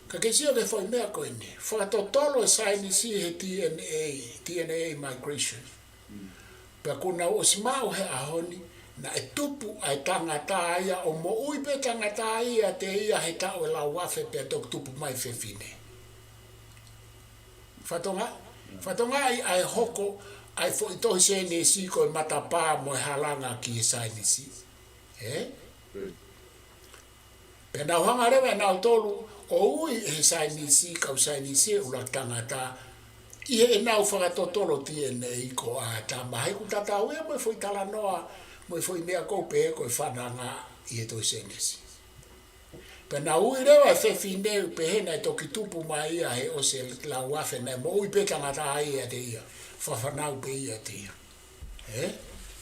Ka ke sio ki he foʻi meʻa ko eni. Fakatotolo e saienisi he D N A, D N A migration. Pea kuo nau ʻosi maʻu he ʻaho ni, naʻe tupu ʻa e tangata ia, ʻo moʻui pē tangata ia ʻiate ia he taʻu ʻe lau afe pea toki tupu mai fefine. Fatonga, fatonga ʻi ai hoko ʻa e foʻi tohi Sēnesi ko e matapā mo e halanga ki he saienisi. Ē? Pea nau hanga leva ʻe nautolu ʻo ui ʻe he saienisi, kau saienisi, e ʻuluaki tangata, ʻi heʻenau fakatotolo D N A ko ʻĀtama, he ʻoku tatau ia mo e foʻi talanoa, mo e foʻi meʻa ʻoku ou pehē ko e fananga ʻi he tohi Sēnesi. Pea nau ui leva e fefine, pehē naʻe toki tupu mai ia he ʻosi e lau afe, naʻe moʻui pē tangata ia ʻiate ia. Fafānau pē ia ʻiate ia. Ē?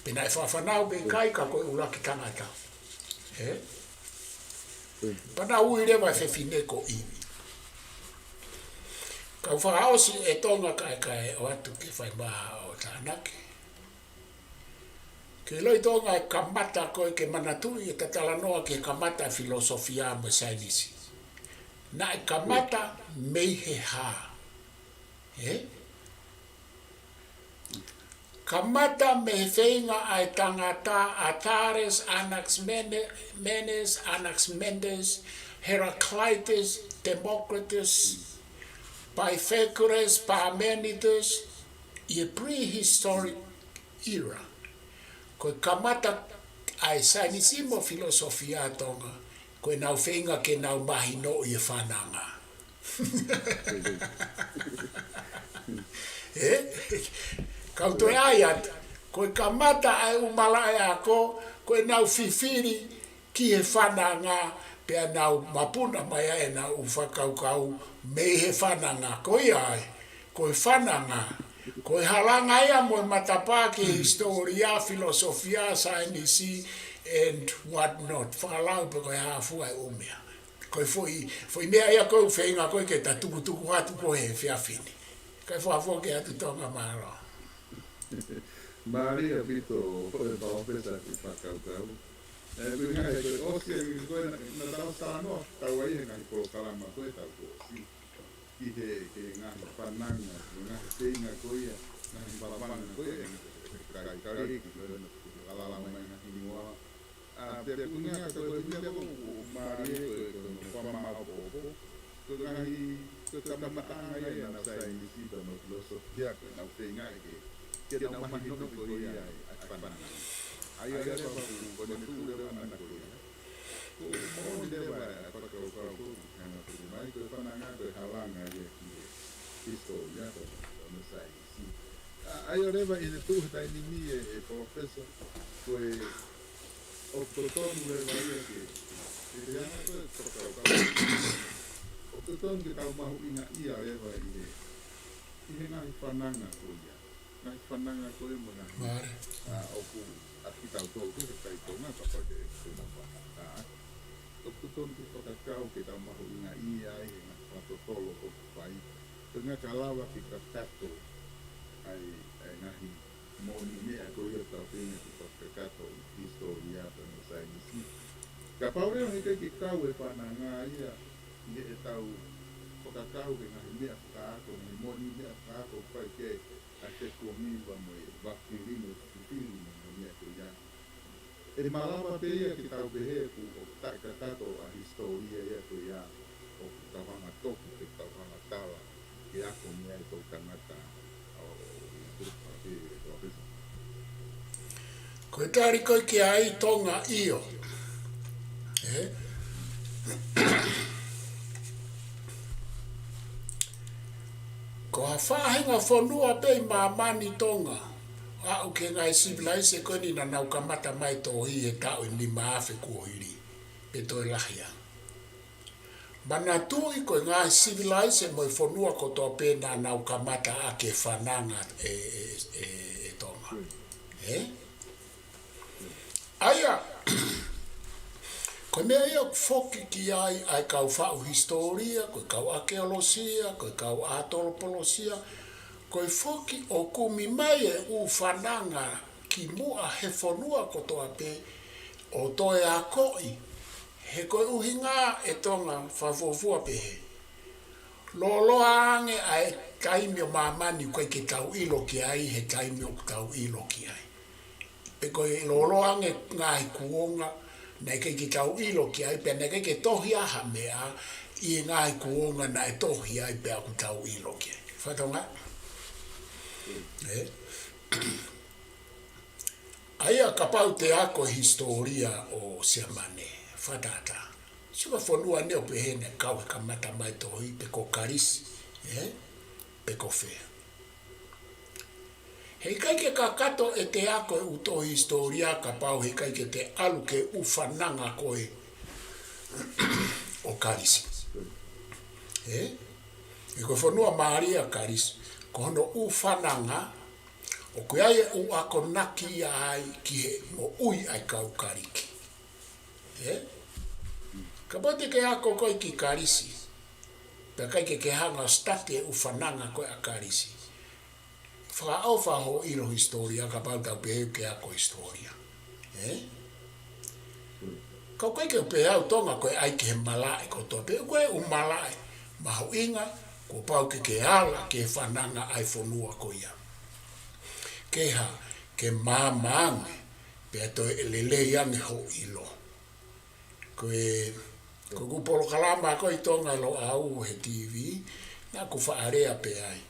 Pe naʻe fafānau pe ʻikai, ka ko e ʻuluaki tangata. Ē? Pea nau ui leva e fefine ko ʻIvi. Kau fakaʻosi ʻe Tonga kae, kae ʻoatu ke fai mai haʻo tānaki. Ke ʻiloʻi Tonga e kamata ko ē ke manatuʻi e talanoa ki he kamata e filosofia mo e saienisi. Naʻe kamata mei he hā? Ē? Kamata mei he feinga ʻa e tangata ʻa Thales, Anaximenes, Anaximenes, Heraclitus, Democritus, Pythagoras, Parmenides, ʻi he prehistoric era. Ko e kamata ʻa e saienisi mo e filosofia ʻa Tonga, ko ʻenau feinga ke nau mahinoʻi e fananga. Ē? Kau toe ʻai atu, ko e kamata ʻa e ʻū malaʻe ako, ko ʻenau fifili ki he fananga, pea nau mapuna mai ai ʻenau ʻū fakakaukau mei he fananga. Ko ia ai, ko e fananga, ko e halanga ia mo e matapā ki he hisitōlia, filosofia, saienisi, and what not. Fakalau pe ko e hā fua e ʻū meʻa. Ko e foʻi, foʻi meʻa ia ʻoku ou feinga ko ē ke ta tukutuku atu ko ē he efiafi ni. Kae fakafoki atu Tonga, mālō. Mālie ʻaupito, ko e palōfesa ki he fakakaukau. Ē, ko e ngaahi, ko e ʻosi eni ko ē naʻa, naʻa tau talanoa, tau ai he ngaahi polokalama ko ē tau kuo ʻosi. Ki he, ki he ngaahi fananga, ngaahi feinga ko ia, ngaahi fananga ko ia, ngaahi kai Kalisi, ko ē naʻa tau talanoa mai ngaahi hingoa. ʻA, pea ko e ʻuhinga ko e ʻuhinga ko ē ʻoku mālie ko e, ko e fakamatala ʻoku, ko e ngaahi, ko e kamataʻanga ia ʻenau saienisi pea mo e filosofia ko ē ʻenau feinga ke, ke nau mahinoʻi ko ia ʻa e, ʻa e fananga. ʻA ia leva ʻoku, ko ʻene tuʻu leva ʻana ko ia. Ko e moʻoni leva e fakakaukau ko ē ʻoku hanga tuku mai, ko e fananga ko e halanga ia ki he hisitōlia pea mo e saienisi. ʻA, ʻa ia leva ʻi heʻene tuʻu he taimi ni ē, ʻe palōfesa, ko e ʻoku totonu leva ia ke, ke te anga ko e fakakaukau. ʻOku totonu ke tau mahuʻingaʻia leva ʻi he, ʻi he ngaahi fananga ko ia. Ngaahi fananga ko ia mo e ngaahi, ʻa, ʻoku ʻa kitautolu ko ē he kai Tonga, kapau te, te nau faka-, ʻa, ʻoku totonu ke fakakau ke tau mahuʻingaʻia ai he ngaahi fakatotolo ʻoku fai. Ko e ʻuhinga ka lava ke kakato ai, ʻa e ngaahi moʻoni meʻa ko ia ʻoku tau feinga ke fakakakato ʻi he hisitōlia pea mo e saienisi. Kapau leva he ʻikai ke kau e fananga ia ʻi heʻetau fakakau he ngaahi meʻa fakaako, ngaahi moʻoni meʻa fakaako ʻoku fai ki ai ʻa e tekomiva mo e vakili mo e fifili mo e meʻa ko ia. ʻE malava pē ia ke tau pehē ʻoku, ʻoku taʻekakato ʻa e hisitōlia ia ko ia ʻoku tau hanga toki, ke tau hanga tala, ke ako mei ai e toʻutangata ʻo, ʻo, ʻo, ʻo, ʻo, ʻo, ʻo, ʻo, Ko e tali ko ē ki ai Tonga, ʻio. Ē? Ko Faʻahinga fonua pē ʻi māmani Tonga ʻoku ʻi ai e ngaahi sivilaise ko eni naʻa nau kamata mai tohi he taʻu ʻe nima afe kuo hili, pe toe lahi ange. Manatuʻi ko e ngaahi sivilaise mo e fonua kotoa pē naʻa nau kamata ʻaki e fananga ʻe, ʻe, ʻe, ʻe Tonga. Ē? ʻA ia, ko e meʻa ia ʻoku foki ki ai ʻa e kau faʻu hisitōlia, ko e kau ʻakeolosia, ko e kau ʻatolopolosia, ko e foki ʻo kumi mai e ʻū fananga ki muʻa he fonua kotoa pē ʻo toe akoʻi, he ko e ʻuhinga ʻe Tonga fakafuofua pehē. Lōloa ange ʻa e taimi ʻo māmani ʻoku ʻikai ke tau ʻilo ki ai, he taimi ʻoku tau ʻilo ki ai. Pe ko e lōloa ange ngaahi kuonga naʻe ʻikai ke tau ʻilo ki ai, pea naʻe ʻikai ke tohi ai ha meʻa ʻi he ngaahi kuonga naʻe tohi ai pea ʻoku tau ʻilo ki ai. Fakatonga? Ē? ʻA ia kapau te ako e hisitōlia ʻo Siamane, fakatātā. Sio ki he fonua ʻe niʻihi ʻoku pehē naʻe kau he kamata mai tohi pe ko Kalisi, ē? Pe ko fē. Heʻikai ke kakato ʻete ako e ʻū tohi hisitōlia kapau heʻikai ke te ʻalu ki he ʻū fananga ko ē ʻo Kalisi. Ē? He ko e fonua mālie ʻa Kalisi, ko hono ʻū fananga, ʻoku ʻi ai e ʻū akonaki ia ai ki he moʻui ʻa e kau Kalisi. Ē? Kapau te ke ako koe ki Kalisi, pea ʻikai ke ke hanga ʻo study e ʻū fananga ko ē ʻa Kalisi, fakaʻofa hoʻo ʻilo hisitōlia kapau te ke pehē ʻoku ke ako hisitōlia. Ē? Ka ʻoku ʻikai ke u pehē au Tonga ko e ʻai ki he malaʻe kotoa pē, ko e ʻū malaʻe mahuʻinga, kuo pau ke ke ala ki he fananga ʻa e fonua ko ia. Ke hā, ke maama ange, pea toe lelei ange hoʻo ʻilo. Ko e, ko ʻeku polokalama ko ē ʻi Tonga Loʻau he T V, naʻa ku faʻa lea pē ai.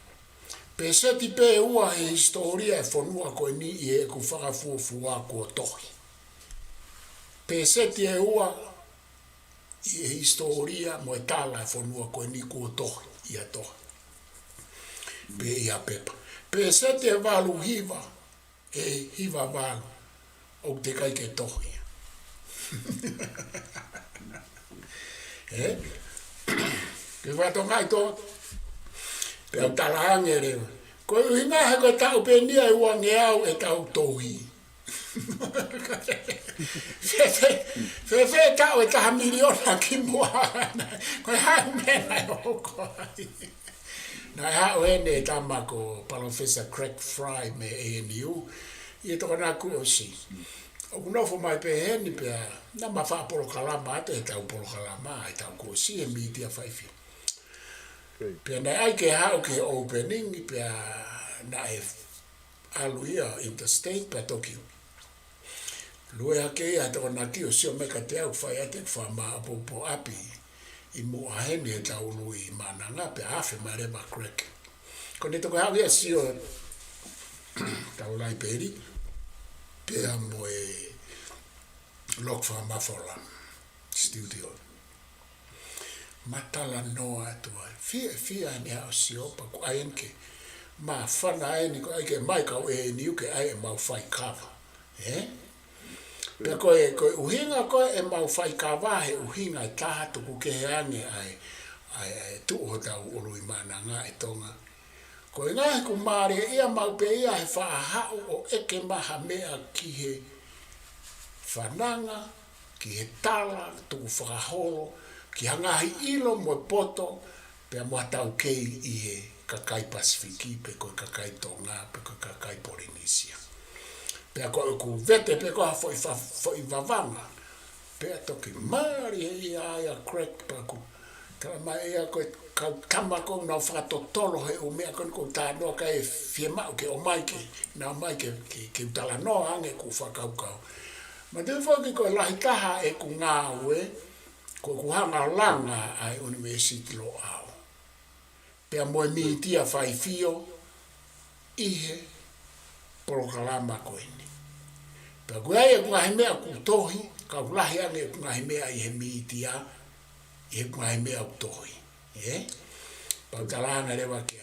Peseti pē ʻe ua he hisitōlia e fonua ko eni ʻi heʻeku fakafuofua kuo tohi. Peseti ʻe ua ʻi he hisitōlia mo e tala e fonua ko eni kuo tohi, ʻi ha tohi. Pe ʻi ha pepa. Peseti ʻe valu hiva, ʻe hiva valu, ʻoku teʻeki ai ke tohi. Ē? Ke fakatonga ʻi tō, pea u tala ange leva. Ko e ʻuhinga he ko e taʻu pē eni ia ʻe uangeau ʻetau tohi. Fēfē, fēfē taʻu ʻe taha miliona ki muʻa. Ko e hā e meʻa naʻe hoko ai? Naʻe haʻu heni e tama ko Palōfesa Craig Fry mei A N U, ʻi he Tokonaki kuo ʻosi. ʻOku nofo mai pē heni pea naʻa ma faʻa polokalama atu ʻetau polokalama ʻetau kuo ʻosi he mītia faifio. Pea naʻe ʻai ke haʻu ki he opening pea naʻe ʻalu ia interstate pea toki lue hake ia he Tokonaki ʻo sio mai kiate au, fai atu ʻeku fakamāʻopoʻopo ʻapi ʻi muʻa heni heʻetau ului Maʻananga pea afe mai leva Craig. Ko ʻene toki haʻu ia ʻo sio tau laipeli pea mo e Lock Fakamafola studio. Ma talanoa atu ai. Fiefia ʻene haʻu ʻo sio pea ʻoku ʻai eni ke māfana eni ko e ʻai ke mai kau A N U ke ʻai ʻemau fai kava. Ē? Pea ko e, ko e ʻuhinga ko ē ʻemau fai kava he ʻuhinga ʻe taha tuku kehe ange ʻa e, ʻa e, ʻa e tuʻu hotau ului Maʻananga ʻi Tonga. Ko e ngaahi kuo mālieʻia maʻu pē ia he faʻa haʻu ʻo ʻeke mai ha meʻa ki he fananga, ki he tala, tukufakaholo, ki ha ngaahi ʻilo mo e poto, pea mo ha taukei ʻi he kakai Pasifiki, pe ko e kakai Tonga, pe ko e kakai Polinisia. Pea ko ʻeku vete pē ko ha foʻi fa-, foʻi vavanga, pea toki mālieʻia ai ʻa Craig pea ʻoku tala mai ia ko e kau tama ko ē ʻoku nau fakatotolo he ʻū meʻa ko eni ʻoku ou talanoa ki ai, ʻe fiemaʻu ke ʻomai ke, nau ʻomai ke, ke, ke u talanoa ange ʻeku fakakaukau. Manatuʻi foki ko e lahi taha ʻeku ngāue, ko ʻeku hanga ʻo langa ʻa e ʻUnivēsiti Loʻau. Pea mo e mītia faifio ʻi he polokalama ko eni. Pea ʻoku ʻi ai ʻeku ngaahi meʻa kuo tohi, ka ʻoku lahi ange ʻeku ngaahi meʻa ʻi he mītia, ʻi heʻeku ngaahi meʻa kuo tohi. Ē? Pea u tala ange leva ke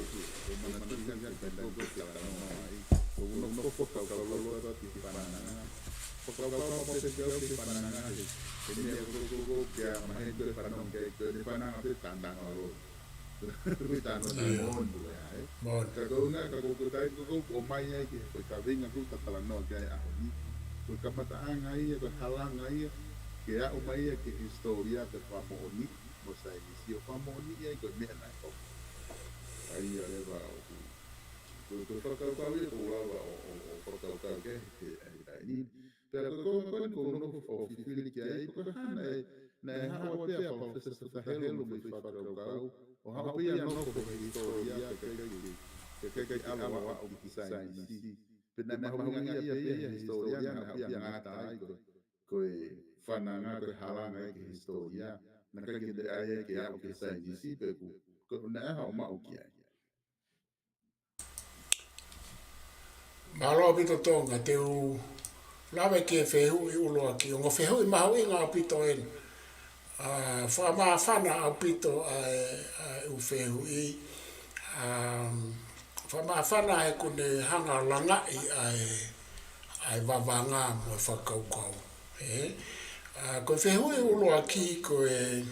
ʻoku ou manatuʻi ʻa e taimi ko ē ʻoku ke talanoa ai. ʻOku ou nofo ʻo fakakaukau loto atu ki he fananga. Fakakaukau mo e fekau ki he fananga he, he meʻa ko ē ʻoku ke ʻomai he ko e fanongo ki ai, ko e fananga pē, talanoa loto. Ko e talanoa, ʻio, moʻoni ē. Moʻoni. Ka ko e ʻuhinga, ka ko e taimi ko ē ʻoku ʻomai ai ki he, ko e kaveinga ko ē ʻoku ke talanoa ki ai he ʻaho ni, ko e kamataʻanga ia, ko e halanga ia ke aʻu mai ia ki he hisitōlia, ki he fakamoʻoni mo e saienisi, ʻo fakamoʻoniʻi ai ko e meʻa naʻe hoko. Ka ia leva ʻoku, ko e, ko e fakakaukau ia ʻoku ou lava ʻo, ʻo, ʻo fakakaukau ki ai he, he, he taimi ni. Pea ko e konga ko eni ʻoku ou nofo ʻo fifili ki ai, ko e hā naʻe, naʻe haʻu pē ʻa Palōfesa Futa Helu mo e foʻi fakakaukau, ʻo haʻu pē ia ʻo nofo he hisitōlia, kae ʻikai ke, kae ʻikai ke ʻalu ʻo aʻu ki he saienisi. Pea naʻe mahuʻingaʻia pē ia he hisitōlia, naʻe haʻu ia ʻo ngata ai ko e, ko e fananga, ko e halanga ia ki he hisitōlia. Naʻe ʻikai ke toe ʻai ia ke aʻu ki he saienisi, pea ʻoku, ko e ʻuhinga ia ʻoku ou maʻu ki ai. Mālō ʻaupito Tonga, te u lave ki he fehuʻi ʻuluaki, ongo fehuʻi mahuʻinga ʻaupito eni. ʻA, fakamāfana ʻaupito ʻa e, ʻa e ʻū fehuʻi, ʻa, fakamāfana he ʻoku ne hanga ʻo langaʻi ʻa e, ʻa e vavanga mo e fakakaukau. Ē? ʻA, ko e fehuʻi ʻuluaki ko e,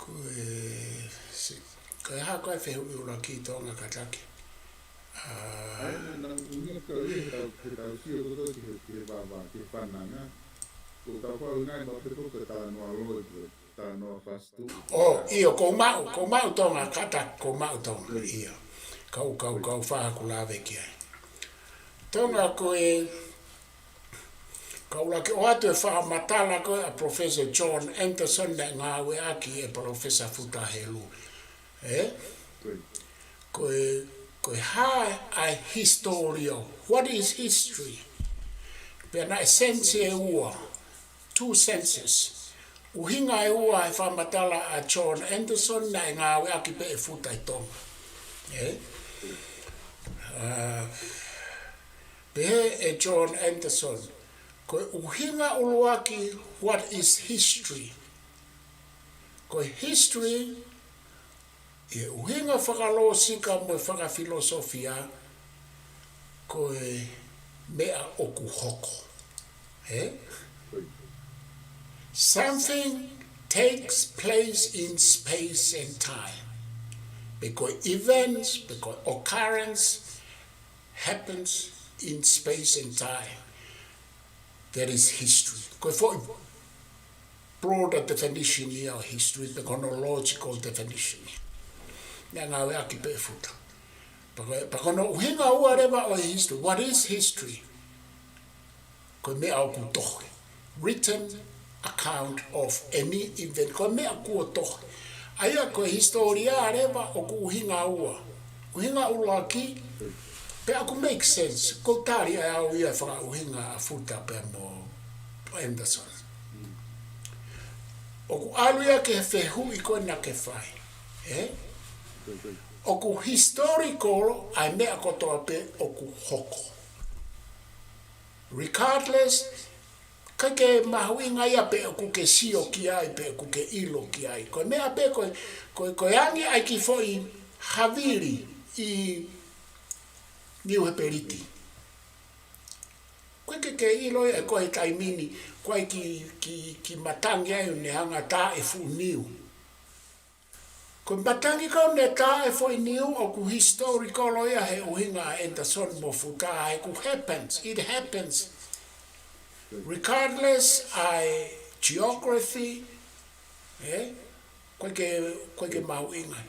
ko e, si-, ko e hā ko e fehuʻi ʻuluaki Tonga Kataki? ʻA, ʻA ia, naʻa, naʻa, ʻuhinga ko ia he tau, he tau sio ko ē ki he, ki he vava, ki he fananga. Ko e tau fakaʻuhingaʻi maʻu pē ko e talanoa loi, ko e talanoa fast food. ʻŌ, ʻio, ʻoku ou maʻu, ʻoku ou maʻu Tonga Kataki, ʻoku ou maʻu Tonga, ʻio. Kau, kau, kau fakaʻaku lave ki ai. Tonga ko e, ka ʻuluaki ʻoatu e fakamatala ko ē ʻa Professor John Anderson naʻe ngāueʻaki ʻe Palōfesa Futa Helu. Ē? hā ʻa e hisitōlia? What is history? Pea naʻe sense ʻe ua, two senses. ʻUhinga ʻe ua he fakamatala ʻa John Anderson naʻe ngāueʻaki pē ʻe Futa ʻi Tonga. Eh? Uh, pehē ʻe John Anderson, ko e ʻuhinga ʻuluaki, what is history? Ko e history, ʻi he ʻuhinga fakalōsika mo e fakafilosofia, ko e meʻa ʻoku hoko. Eh? Something takes place in space and time. Pe ko e events, pe ko e occurrence happens in space and time. That is history. Ko e foʻi broader definition ia ʻo history, pe ko hono logical definition ia. Naʻe ngāueʻaki pē ʻe Futa. Pea ko e, pea ko hono ʻuhinga ua leva ʻo e history. What is history? Ko e meʻa ʻoku tohi. Written account of any event. Ko e meʻa kuo tohi. ʻA ia ko e hisitōlia leva ʻoku ʻuhinga ua. ʻUhinga ʻuluaki, pea ʻoku make sense. Ko e tali ʻa e au ia fakaʻuhinga ʻa Futa pea mo Anderson. ʻOku ʻalu ia ki he fehuʻi ko ena ke fai. Eh? ʻOku historical ʻa e meʻa kotoa pē ʻoku hoko. Regardless, ʻikai ke mahuʻinga ia pe ʻoku ke sio ki ai, pe ʻoku ke ʻilo ki ai. Ko e meʻa pē ko e, ko e, ko e angi ʻa e kiʻi foʻi havili ʻi Niu Hepeliti. ʻIkai ke ke ʻilo ia ʻe koe he taimi ni, ko e kiʻi, kiʻi, kiʻi matangi ai ʻoku ne hanga ʻo tā e fuʻu niu. Ko e matangi ko ē ʻoku ne tā e foʻi niu ʻoku historical ia he ʻuhinga ʻa Anderson mo Futa, he ʻoku happens, it happens. Regardless ʻa e geography, eh? ʻIkai ke, ʻikai ke mahuʻinga.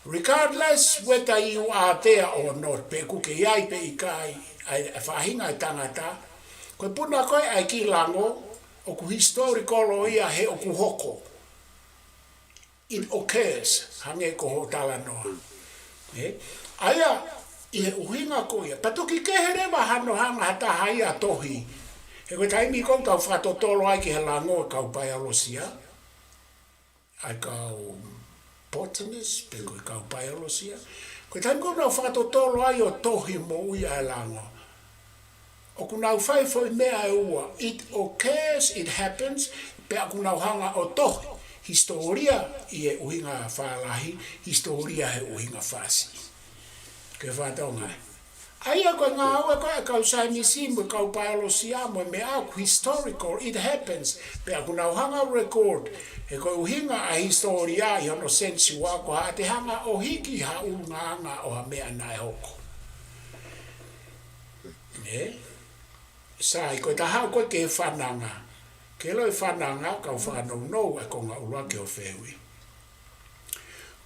Regardless whether you are there or not, pe ʻoku ke ʻi ai pe ʻikai, ʻa e, ʻa e faʻahinga ʻo e tangata, ko e puna ko ē ʻa e kiʻi lango, ʻoku historical ia he ʻoku hoko. It occurs, hangē ko hoʻo talanoa. Eh? ʻA ia, ʻi he ʻuhinga ko ia. Pea toki kehe leva hano hanga ha taha ia ʻo tohi. He ko e taimi ko ē ʻoku tau fakatotolo ai ki he lango ʻa e kau paiolosia, ʻa e kau botanist, pe ko e kau paiolosia. Ko e taimi ko ē ʻoku nau fakatotolo ai ʻo tohi moʻui ʻa e lango, ʻoku nau fai foʻi meʻa ʻe ua. It occurs, it happens, pea ʻoku nau hanga ʻo tohi hisitōlia ʻi he ʻuhinga fālahi, hisitōlia he ʻuhinga fāsiʻi. Ke fakatonga ai. ʻA ia ko e ngāue ko ē ʻa e kau saienisi mo e kau paiolosia mo e meʻa ʻoku historical, it happens. Pea ʻoku nau hanga ʻo record, he ko e ʻuhinga ʻa e hisitōlia ʻi hono sense ua ko haʻate hanga ʻo hiki ha ʻulungaanga ʻo ha meʻa naʻe hoko. Ē? Sai, ko e taha ko ē ki he fananga. Ke ʻilo e fananga, kau fakanounou ʻa e konga ʻuluaki ʻo e fehuʻi.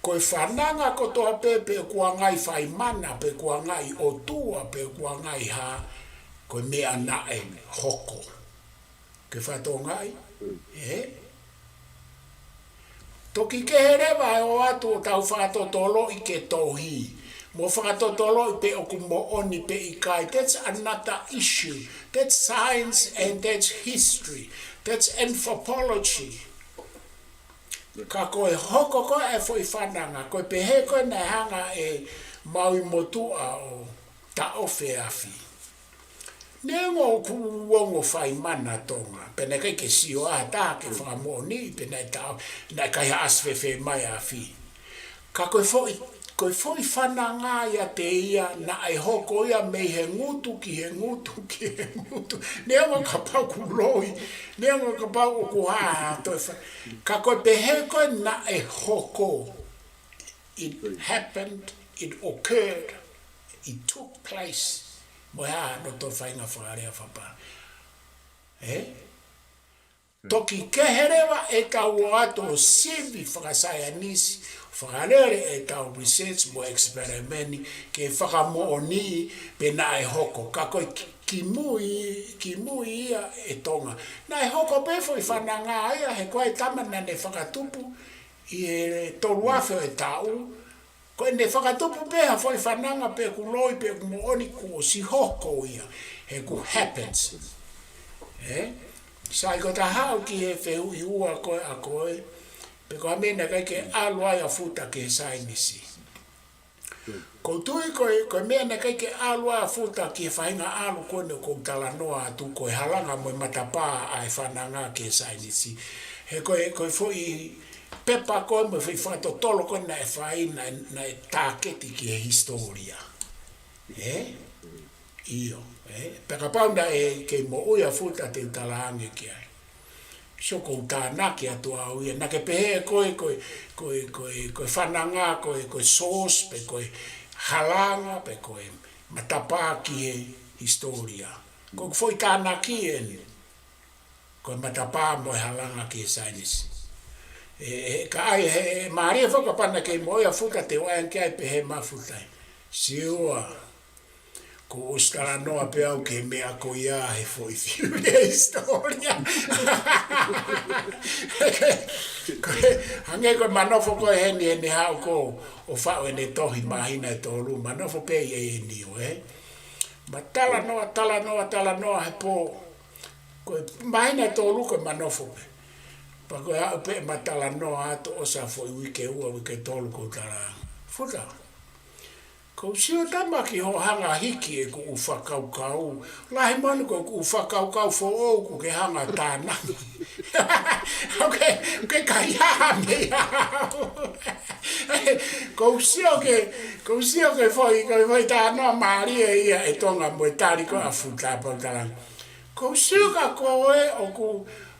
Ko e fananga kotoa pē, pe ʻoku ʻi ai e ngaahi faimana, pe ʻoku ʻi ai e ngaahi ʻotua, pe ʻoku ʻi ai e ngaahi hā, ko e meʻa naʻe hoko. Ke fakatonga ai? Ē? Toki kehe leva e ō atu ʻo tau fakatotoloʻi ki he tohi. Mo fakatotoloʻi pe ʻoku moʻoni pe ʻikai. That's another issue. That's science and that's history. That's anthropology. Ka ko e hoko ko ē ʻa e foʻi fananga, ko e pehē ko ē naʻe hanga ʻe Maui Motuʻa ʻo taʻofi e afi. Neongo ʻoku ongo faimana Tonga, pea naʻe ʻikai ke sio ha taha ke fakamoʻoniʻi pe naʻe taʻo, naʻe kaihaʻasi fēfē mai e afi. Ka ko e foʻi, ko e foʻi fananga ia ʻiate ia naʻe hoko ia mei he ngutu ki he ngutu ki he ngutu. Neongo kapau ʻoku loi, neongo kapau ʻoku hā ha toe fa-, ka ko e pehē ko ē naʻe hoko. It happened, it occurred, it took place. Mo e hā hano toe faʻahinga fakalea fakapā. Ē? Toki kehe leva ʻetau ō atu ʻo sivi fakasaienisi, fakalele ʻetau research mo experiment ke fakamoʻoniʻi pe naʻe hoko. Ka ko e ki-, kimui, kimui ia ʻe Tonga. Naʻe hoko pē foʻi fananga ia he ko e tama naʻa ne fakatupu ʻi he tolu afe ʻo e taʻu, Ko ʻene fakatupu pē ha foʻi fananga pe ʻoku loi pe ʻoku moʻoni kuo ʻosi hoko ia, he ʻoku happens. Ē? Sai, ko ʻeta haʻu ki he fehuʻi ua ko ē ʻa koe, pe ko e hā e meʻa naʻe ʻikai ke ʻalu ai ʻa Futa ki he saienisi. ʻOku ou tui ko e, ko e meʻa naʻe ʻikai ke ʻalu ai ʻa Futa ki he faʻahinga ʻalu ko eni ʻoku ou talanoa atu, ko e halanga mo e matapā ʻa e fananga ki he saienisi. He ko e, ko e foʻi pepa ko ē mo e foʻi fakatotolo ko ē naʻe fai, naʻe, naʻe tāketi ki he hisitōlia. Ē? ʻIo, ē? Pea kapau naʻe kei moʻui ʻa Futa te u talaange ki ai. Sio, ʻoku ou tānaki atu au ia, naʻa ke pehē ko e, ko e, ko e, ko e, ko e fananga, ko e, ko e source, pe ko e halanga, pe ko e matapā ki he hisitōlia. Ko ʻeku foʻi tānaki eni, ko e matapā mo e halanga ki he saienisi. Ē, ē, ka ʻai he, mālie foki kapau naʻa kei moʻui ʻa Futa te u ʻai ange ki ai pehē mai, Futa ē, Siua, kuo ʻosi talanoa pē au ki he meʻa ko ia he foʻi theory ʻa e hisitōlia. Ko e, hangē ko e Manofo ko ē heni, heni haʻu ko ē ʻo faʻu ʻene tohi māhina ʻe tolu, Manofo pē ʻi ʻEniō, ē? Ma talanoa, talanoa, talanoa he pō. Ko e māhina ʻe tolu ko e Manofo pē. Pea ko e aʻu pē ma talanoa atu, ʻosi ʻa e foʻi uike ua, uike tolu ʻoku ou tala, Futa, ʻoku ou sio tama ki hoʻo hanga hiki ʻeku ʻū fakakaukau. Lahi moʻoni ko ʻeku ʻū fakakaukau foʻou ʻoku ke hanga tānaki. ʻOku ke, ʻoku ke kaihaʻa mei ai. ʻOku ou sio ki he, ʻoku ou sio ki he foʻi, ko e foʻi talanoa mālie ia ʻa Tonga mo e tali ko ē ʻa Futa, pea u talaange, ʻoku ou sio kia koe ʻoku,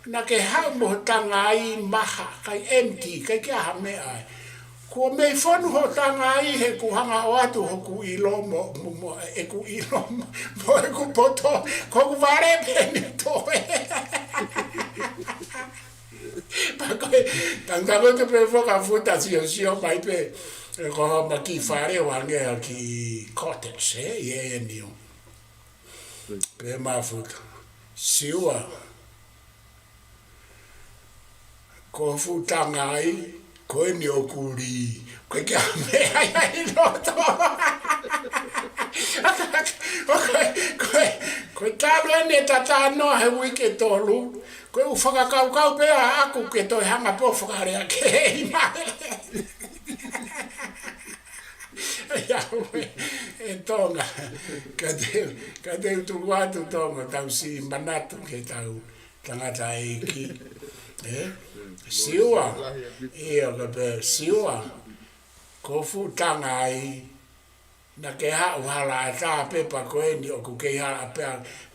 naʻa ke haʻu mo ho tangai maha, ʻikai empty, ʻikai ke ʻi ai ha meʻa ai. Kuo mei fonu ho tangai he ʻoku hanga ʻoatu hoku ʻilo mo, mo, mo, ʻeku ʻilo mo, mo ʻeku poto, ko hoku vale pē ʻene toe. Pea ko e, tangutu pē foki ʻa Futa, siosio mai pē, ē, ko homa kiʻi fale ʻoku hangē ha kiʻi cottage, ē, ʻi ʻEniō. Pehē mai ʻa Futa, Siua, ko ho fuʻu tangai ko eni ʻoku lī, ʻoku ʻikai ke ʻi ai ha meʻa ai ʻi loto. Ko e, ko e, ko e talu eni ʻeta talanoa he uike ʻe tolu, ko e ʻū fakakaukau pē ʻaʻaku ke toe hanga pē ʻo fakalea kehe mai. ʻIa, ʻoe, ʻe Tonga. Ka te, ka te u tuku atu, Tonga, tau siʻi manatu ki heʻetau tangataʻeiki. Ē? Siua. ʻIa, ka pehē, Siua, ko ho fuʻu tangai, naʻa ke haʻu hala ʻatā pē pea ko eni ʻoku kei hala pē,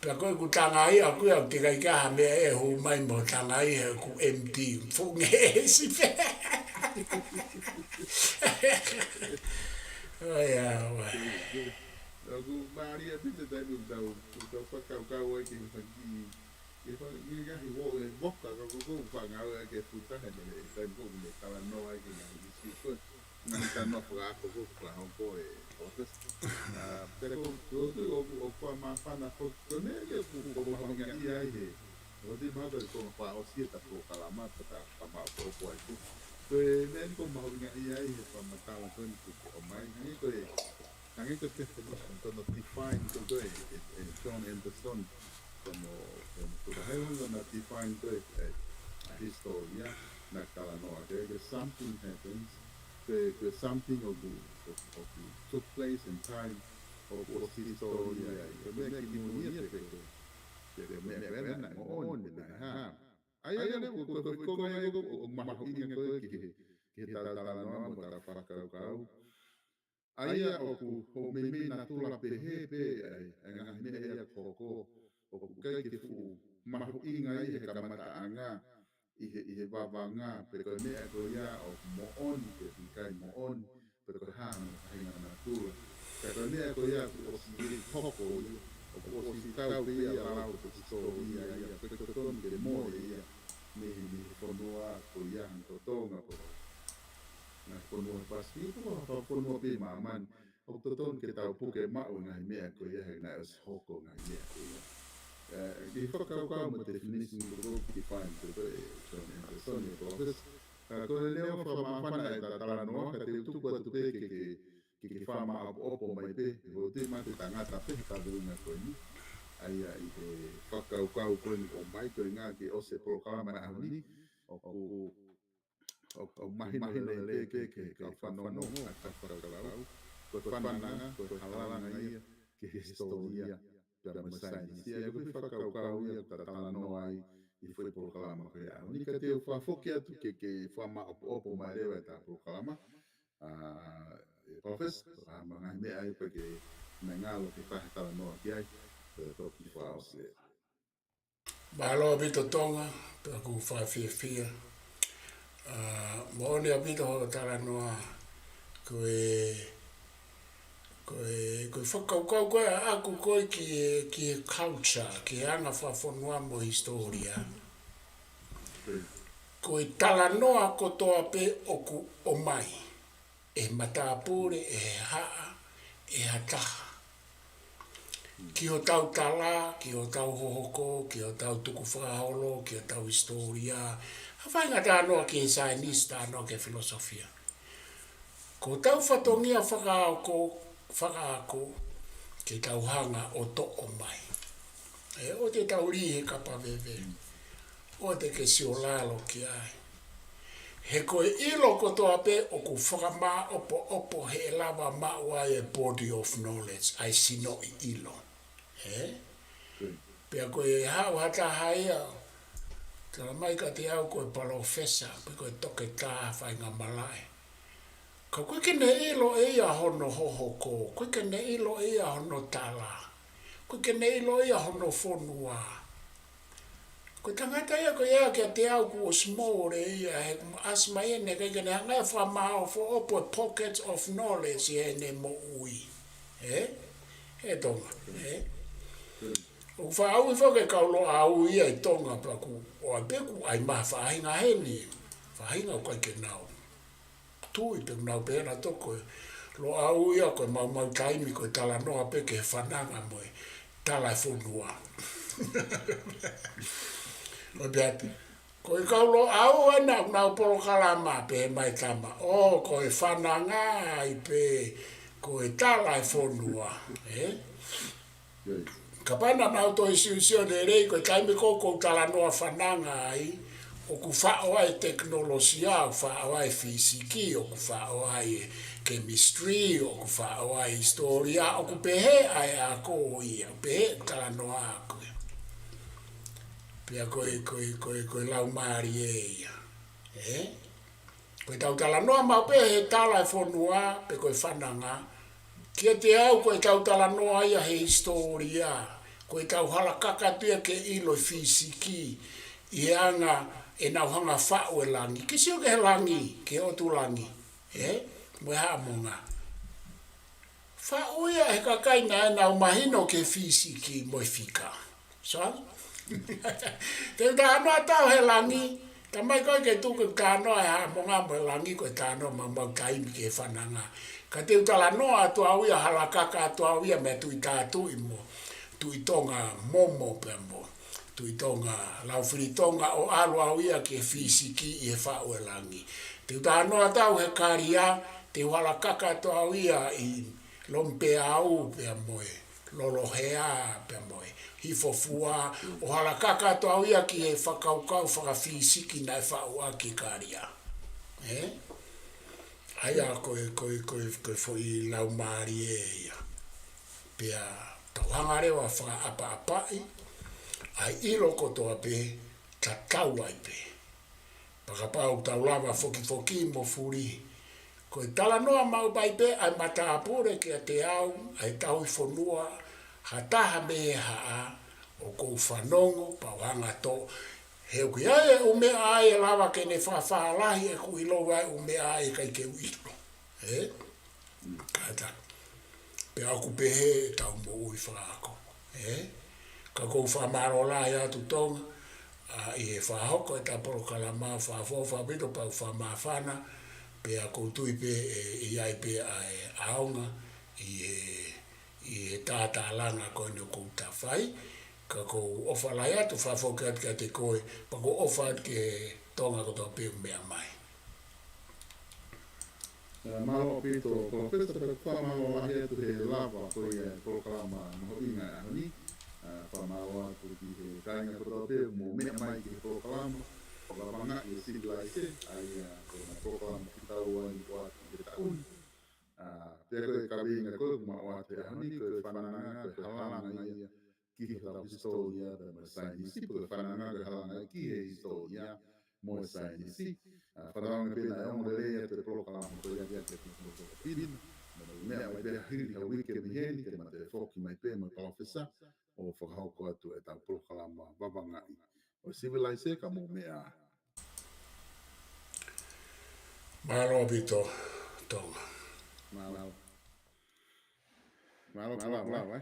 pea ko ʻeku tangai ʻaʻaku ia ʻoku teʻeki ai ke ʻi ai ha meʻa ʻe hū mai mei ho tangai he ʻoku empty, fuʻu ngeʻesi pē. ʻOiauē. ʻOku mālie pē ʻa e taimi ʻoku tau, ʻoku tau fakakaukau ai ki he fanga kiʻi, ki he fanga kiʻi ngaahi ʻū, ʻū moka, ka ko e ʻū fanga ʻū ʻa e fuʻu taha ʻi he taimi ko ē ʻoku ne talanoa ai ki he ngaahi ʻīsiu ko ē. Ngaahi talanoa fakaako ko ē ʻoku hoko ʻe ʻOfesi. ʻA, pea ko, ko, ko, ʻoku, ʻoku ou faʻa māfana ko, ko e meʻa ia ʻoku, ʻoku ou mahuʻingaʻia ai he. ʻOku ou tui mahalo ko e konga fakaʻosi ʻeta polokalama, pea ta, ta maʻopoʻopo ai ko. Ko e meʻa eni ʻoku ou mahuʻingaʻia ai he fakamatala ko eni ʻoku ke ʻomai. Hangē ko e, hangē ko e definition, ko hono define ko ē ʻe, ʻe, ʻe John Anderson. Ko hono, ko hono, ko e hā hono define ko ē, ʻe, ʻa e hisitōlia, naʻa ke talanoa ki ai, ko e something happens, ko e, ko e something ʻoku, ʻoku, ʻoku took place in time, ʻoku ʻosi hisitōlia ai. Ko e meʻa kimuʻa ia pe ko e, pe ko e meʻa ko ē naʻe moʻoni pe naʻe hā. ʻA ia leva ko e, ko e, ko e konga ia ʻoku, ʻoku mahuʻinga ko ē ki he, ki heʻetau talanoa mo ʻetau fakakaukau. ʻA ia ʻoku, ʻoku meimei natula pehē pē ʻa e, ʻa e ngaahi meʻa ia ʻoku hoko, ʻoku ʻikai ke fuʻu mahuʻinga ia he kamataʻanga, ʻi he, ʻi he vavanga, pe ko e meʻa ko ia ʻoku moʻoni pe ʻikai moʻoni, pe ko e hā hono faʻahinga natula. Ka ko e meʻa ko ia kuo ʻosi hoko ia, ʻoku ʻosi tau pē ia ʻo lau ko e hisitōlia ia, pe ko e totonu ke mole ia mei he, mei he fonua ko ia hono totongi, pe ko e ngaahi fonua Pasifiki, pe ko ha fonua pē ʻi māmani. ʻOku totonu ke tau puke maʻu e ngaahi meʻa ko ia he naʻe ʻosi hoko e ngaahi meʻa ko ia. ʻE, ki he fakakaukau mo e definition ko ē ʻoku define ko ē ʻe John Anderson ʻe ʻOfesi, Ka ko e leʻo fakamāfana ʻeta talanoa, ka te u tuku atu pē ke ke ke ke fakamaʻopoʻopo mai pē, ʻo te mate tangata pē, ka te unga ko eni. ʻA ia ʻi he fakakaukau ko eni ʻoku ʻomai ko e ngaahi ke ʻosi e polokalama ʻaho ni, ʻoku ʻoku mahino lelei pē ke ke fanongo ʻa e fakakaukau. Ko e fananga, ko e halanga ia ki he hisitōlia pea mo e saienisi. ʻA ia ko e fakakaukau ia ʻoku ta talanoa ai ʻi he foʻi polokalama ko ia. ʻAho ni ka te u fakafoki atu ke ke fakamaʻopoʻopo mai leva ʻeta polokalama. ʻA, ʻe Palōfesa, ʻa, mo e ngaahi meʻa ia pē ke ne ngalo ke fai ha talanoa ki ai, pea toki fakaʻosi. Mālō ʻaupito Tonga, pea ʻoku ou fakafiefia. ʻA, moʻoni ʻaupito hoʻo talanoa, ko e, ko e, ko e fakakaukau ko ē ʻaʻaku ko ē ki he, ki he culture, ki he anga fakafonua mo e hisitōlia. Ko e talanoa kotoa pē ʻoku ʻomai ʻe he matāpule, ʻe he haʻa, ʻe ha taha ki hotau tala, ki hotau hohoko, ki hotau tukufakaholo, ki hotau hisitōlia. Ha faʻahinga talanoa ki he saienisi, talanoa ki he filosofia. Ko hotau fatongia fakaako, fakaako, ke tau hanga ʻo toʻo mai. ʻE, ʻoua te tau lī he kapa veve. ʻOua te ke siolalo ki ai. He ko e ʻilo kotoa pē ʻoku fakamāʻopoʻopo heʻe lava maʻu ai e body of knowledge, ʻa e sinoʻi ʻilo. ʻE? Pea ko e haʻu ha taha ia, tala mai kiate au ko e palōfesa, pe ko e toketā faingamalaʻe. Ka ʻoku ʻikai ke ne ʻilo ʻe ia hono hohoko, ʻoku ʻikai ke ne ʻilo ʻe ia hono tala, ʻoku ʻikai ke ne ʻilo ʻe ia hono fonua. Ko e tangata ia ko ia kiate au kuo ʻosi mole ia, he ʻoku ʻasi mai ʻene ʻikai ke ne hanga ʻe ia ʻo fakamaʻopoʻopo e pockets of knowledge ʻi heʻene moʻui. ʻE? ʻE Tonga, ʻe? ʻOku faʻa ui foki e kau Loʻau ia ʻi Tonga pea ʻoku ʻoua pē ʻoku ʻi ai ha faʻahinga heni. Faʻahinga ʻoku ʻikai ke nau tui pe ʻoku nau pehē nautolu ko e Loʻau ia ko e maumau taimi ko e talanoa pē ki he fananga mo e tala e fonua. ʻO pehē atu, ko e kau Loʻau ʻa ena ʻoku nau polokalama pē mai tama. ʻO ko e fananga ai pē ko e tala e fonua. ʻE? Kapau naʻa nau toe siosio lelei, ko e taimi ko ē ʻoku ou talanoa fananga ai, ʻoku faʻo ai e tekinolosia, ʻoku faʻo ai e fīsiki, ʻoku faʻo ai e chemistry, ʻoku faʻo ai e hisitōlia, ʻoku pehē ʻa e ako ia, ʻoku pehē ʻeku talanoa ko ē. Pea ko e, ko e, ko e, ko e laumālie ia. ʻE? Ko ʻetau talanoa maʻu pē he tala e fonua, pe ko e fananga. Kiate au ko ʻetau talanoa ia he hisitōlia. Ko ʻetau halakaka atu ia ke ʻilo e fīsiki ʻi he anga ʻenau hanga ʻo faʻu e langi. Ke sio ki he langi, ki he ʻotu langi. ʻE? Mo e haʻamonga. Faʻu ia ʻe he kakai naʻa nau mahino ki he fīsiki mo e fika. Sio? Te u talanoa atu au he langi, talamai ko ē ke tuku e talanoa he haʻamonga mo e langi ko e talanoa maumau taimi ki he fananga. Ka te u talanoa atu au ia, halakaka atu au ia mei he Tuʻi Tātuʻi mo Tuʻi Tonga Momo pea mo Tuʻi Tonga Laufilitonga ʻo ʻalu au ia ki he fīsiki ʻi he faʻu e langi. Te u talanoa atu au he kalia, te u halakaka atu au ia ʻi Lomipeau pea mo e Lolohea pea mo e Hifofua, ʻo halakaka atu au ia ki he fakakaukau fakafīsiki naʻe faʻu ʻaki e kalia. ʻE? ʻA ia ko e, ko e, ko e, ko e foʻi laumālie ia. Pea tau hanga leva ʻo fakaʻapaʻapaʻi ʻa e ʻilo kotoa pē, tatau ai pē. Pea kapau ʻoku tau lava fokifoki mo fuli, ko e talanoa maʻu mai pē ʻa e matāpule kiate au, ʻa e tauhi fonua, ha taha mei he haʻa, ʻoku ou fanongo, pea u hanga ʻo toʻo. He ʻoku ʻi ai e ʻū meʻa ʻe lava ke ne fafalahi ʻeku ʻilo ai ʻū meʻa ʻe ʻikai ke u ʻilo. ʻE? Kātaki. Pea ʻoku pehē ʻetau moʻui fakaako. ʻE? Ka ʻoku ou fakamālō lahi atu Tonga, ʻa, ʻi he fakahoko ʻeta polokalama, fakaʻofoʻofa ʻaupito pea u fakamāfana, pea ʻoku ou tui pē ʻe, ʻe ʻi ai pē ʻa e ʻaonga ʻi he, ʻi he tātālanga ko eni ʻoku ta fai, ka ʻoku ou ʻofa lahi atu, fakafoki atu kiate koe, pea ʻoku ou ʻofa atu ki he Tonga kotoa pē ʻoku meʻa mai. Mālō ʻaupito, Palōfesa, pea fakamālō lahi atu he lava ko ia e polokalama mahuʻinga ʻo e ʻaho ni. Fakamālō atu ki he kāinga kotoa pē ʻoku mou meʻa mai ki he polokalama, Vavangaʻi e Sivilaise, ʻa ia ko e polokalama ki taua ni ʻoatu he taʻu ni. Pea ko e kaveinga ko ē ʻoku mau ʻoatu he ʻaho ni, ko e fananga, ko e halanga ia ki hotau hisitōlia pea mo e saienisi, pe ko e fananga ko e halanga ki he hisitōlia mo e saienisi. Fananga pē naʻe ongo lelei atu e polokalama ko ia ki he pō Filipinas. Mo e meʻa mai pē hili ha uike mei heni, te ma toe foki mai pē mo e Palōfesa ʻo fakahoko atu ʻetau polokalama Vavangaʻi ʻo e Sivilaise. Ka mou meʻa. Mālō ʻaupito, Tonga. Mālō. Mālō, mālō, mālō, ē?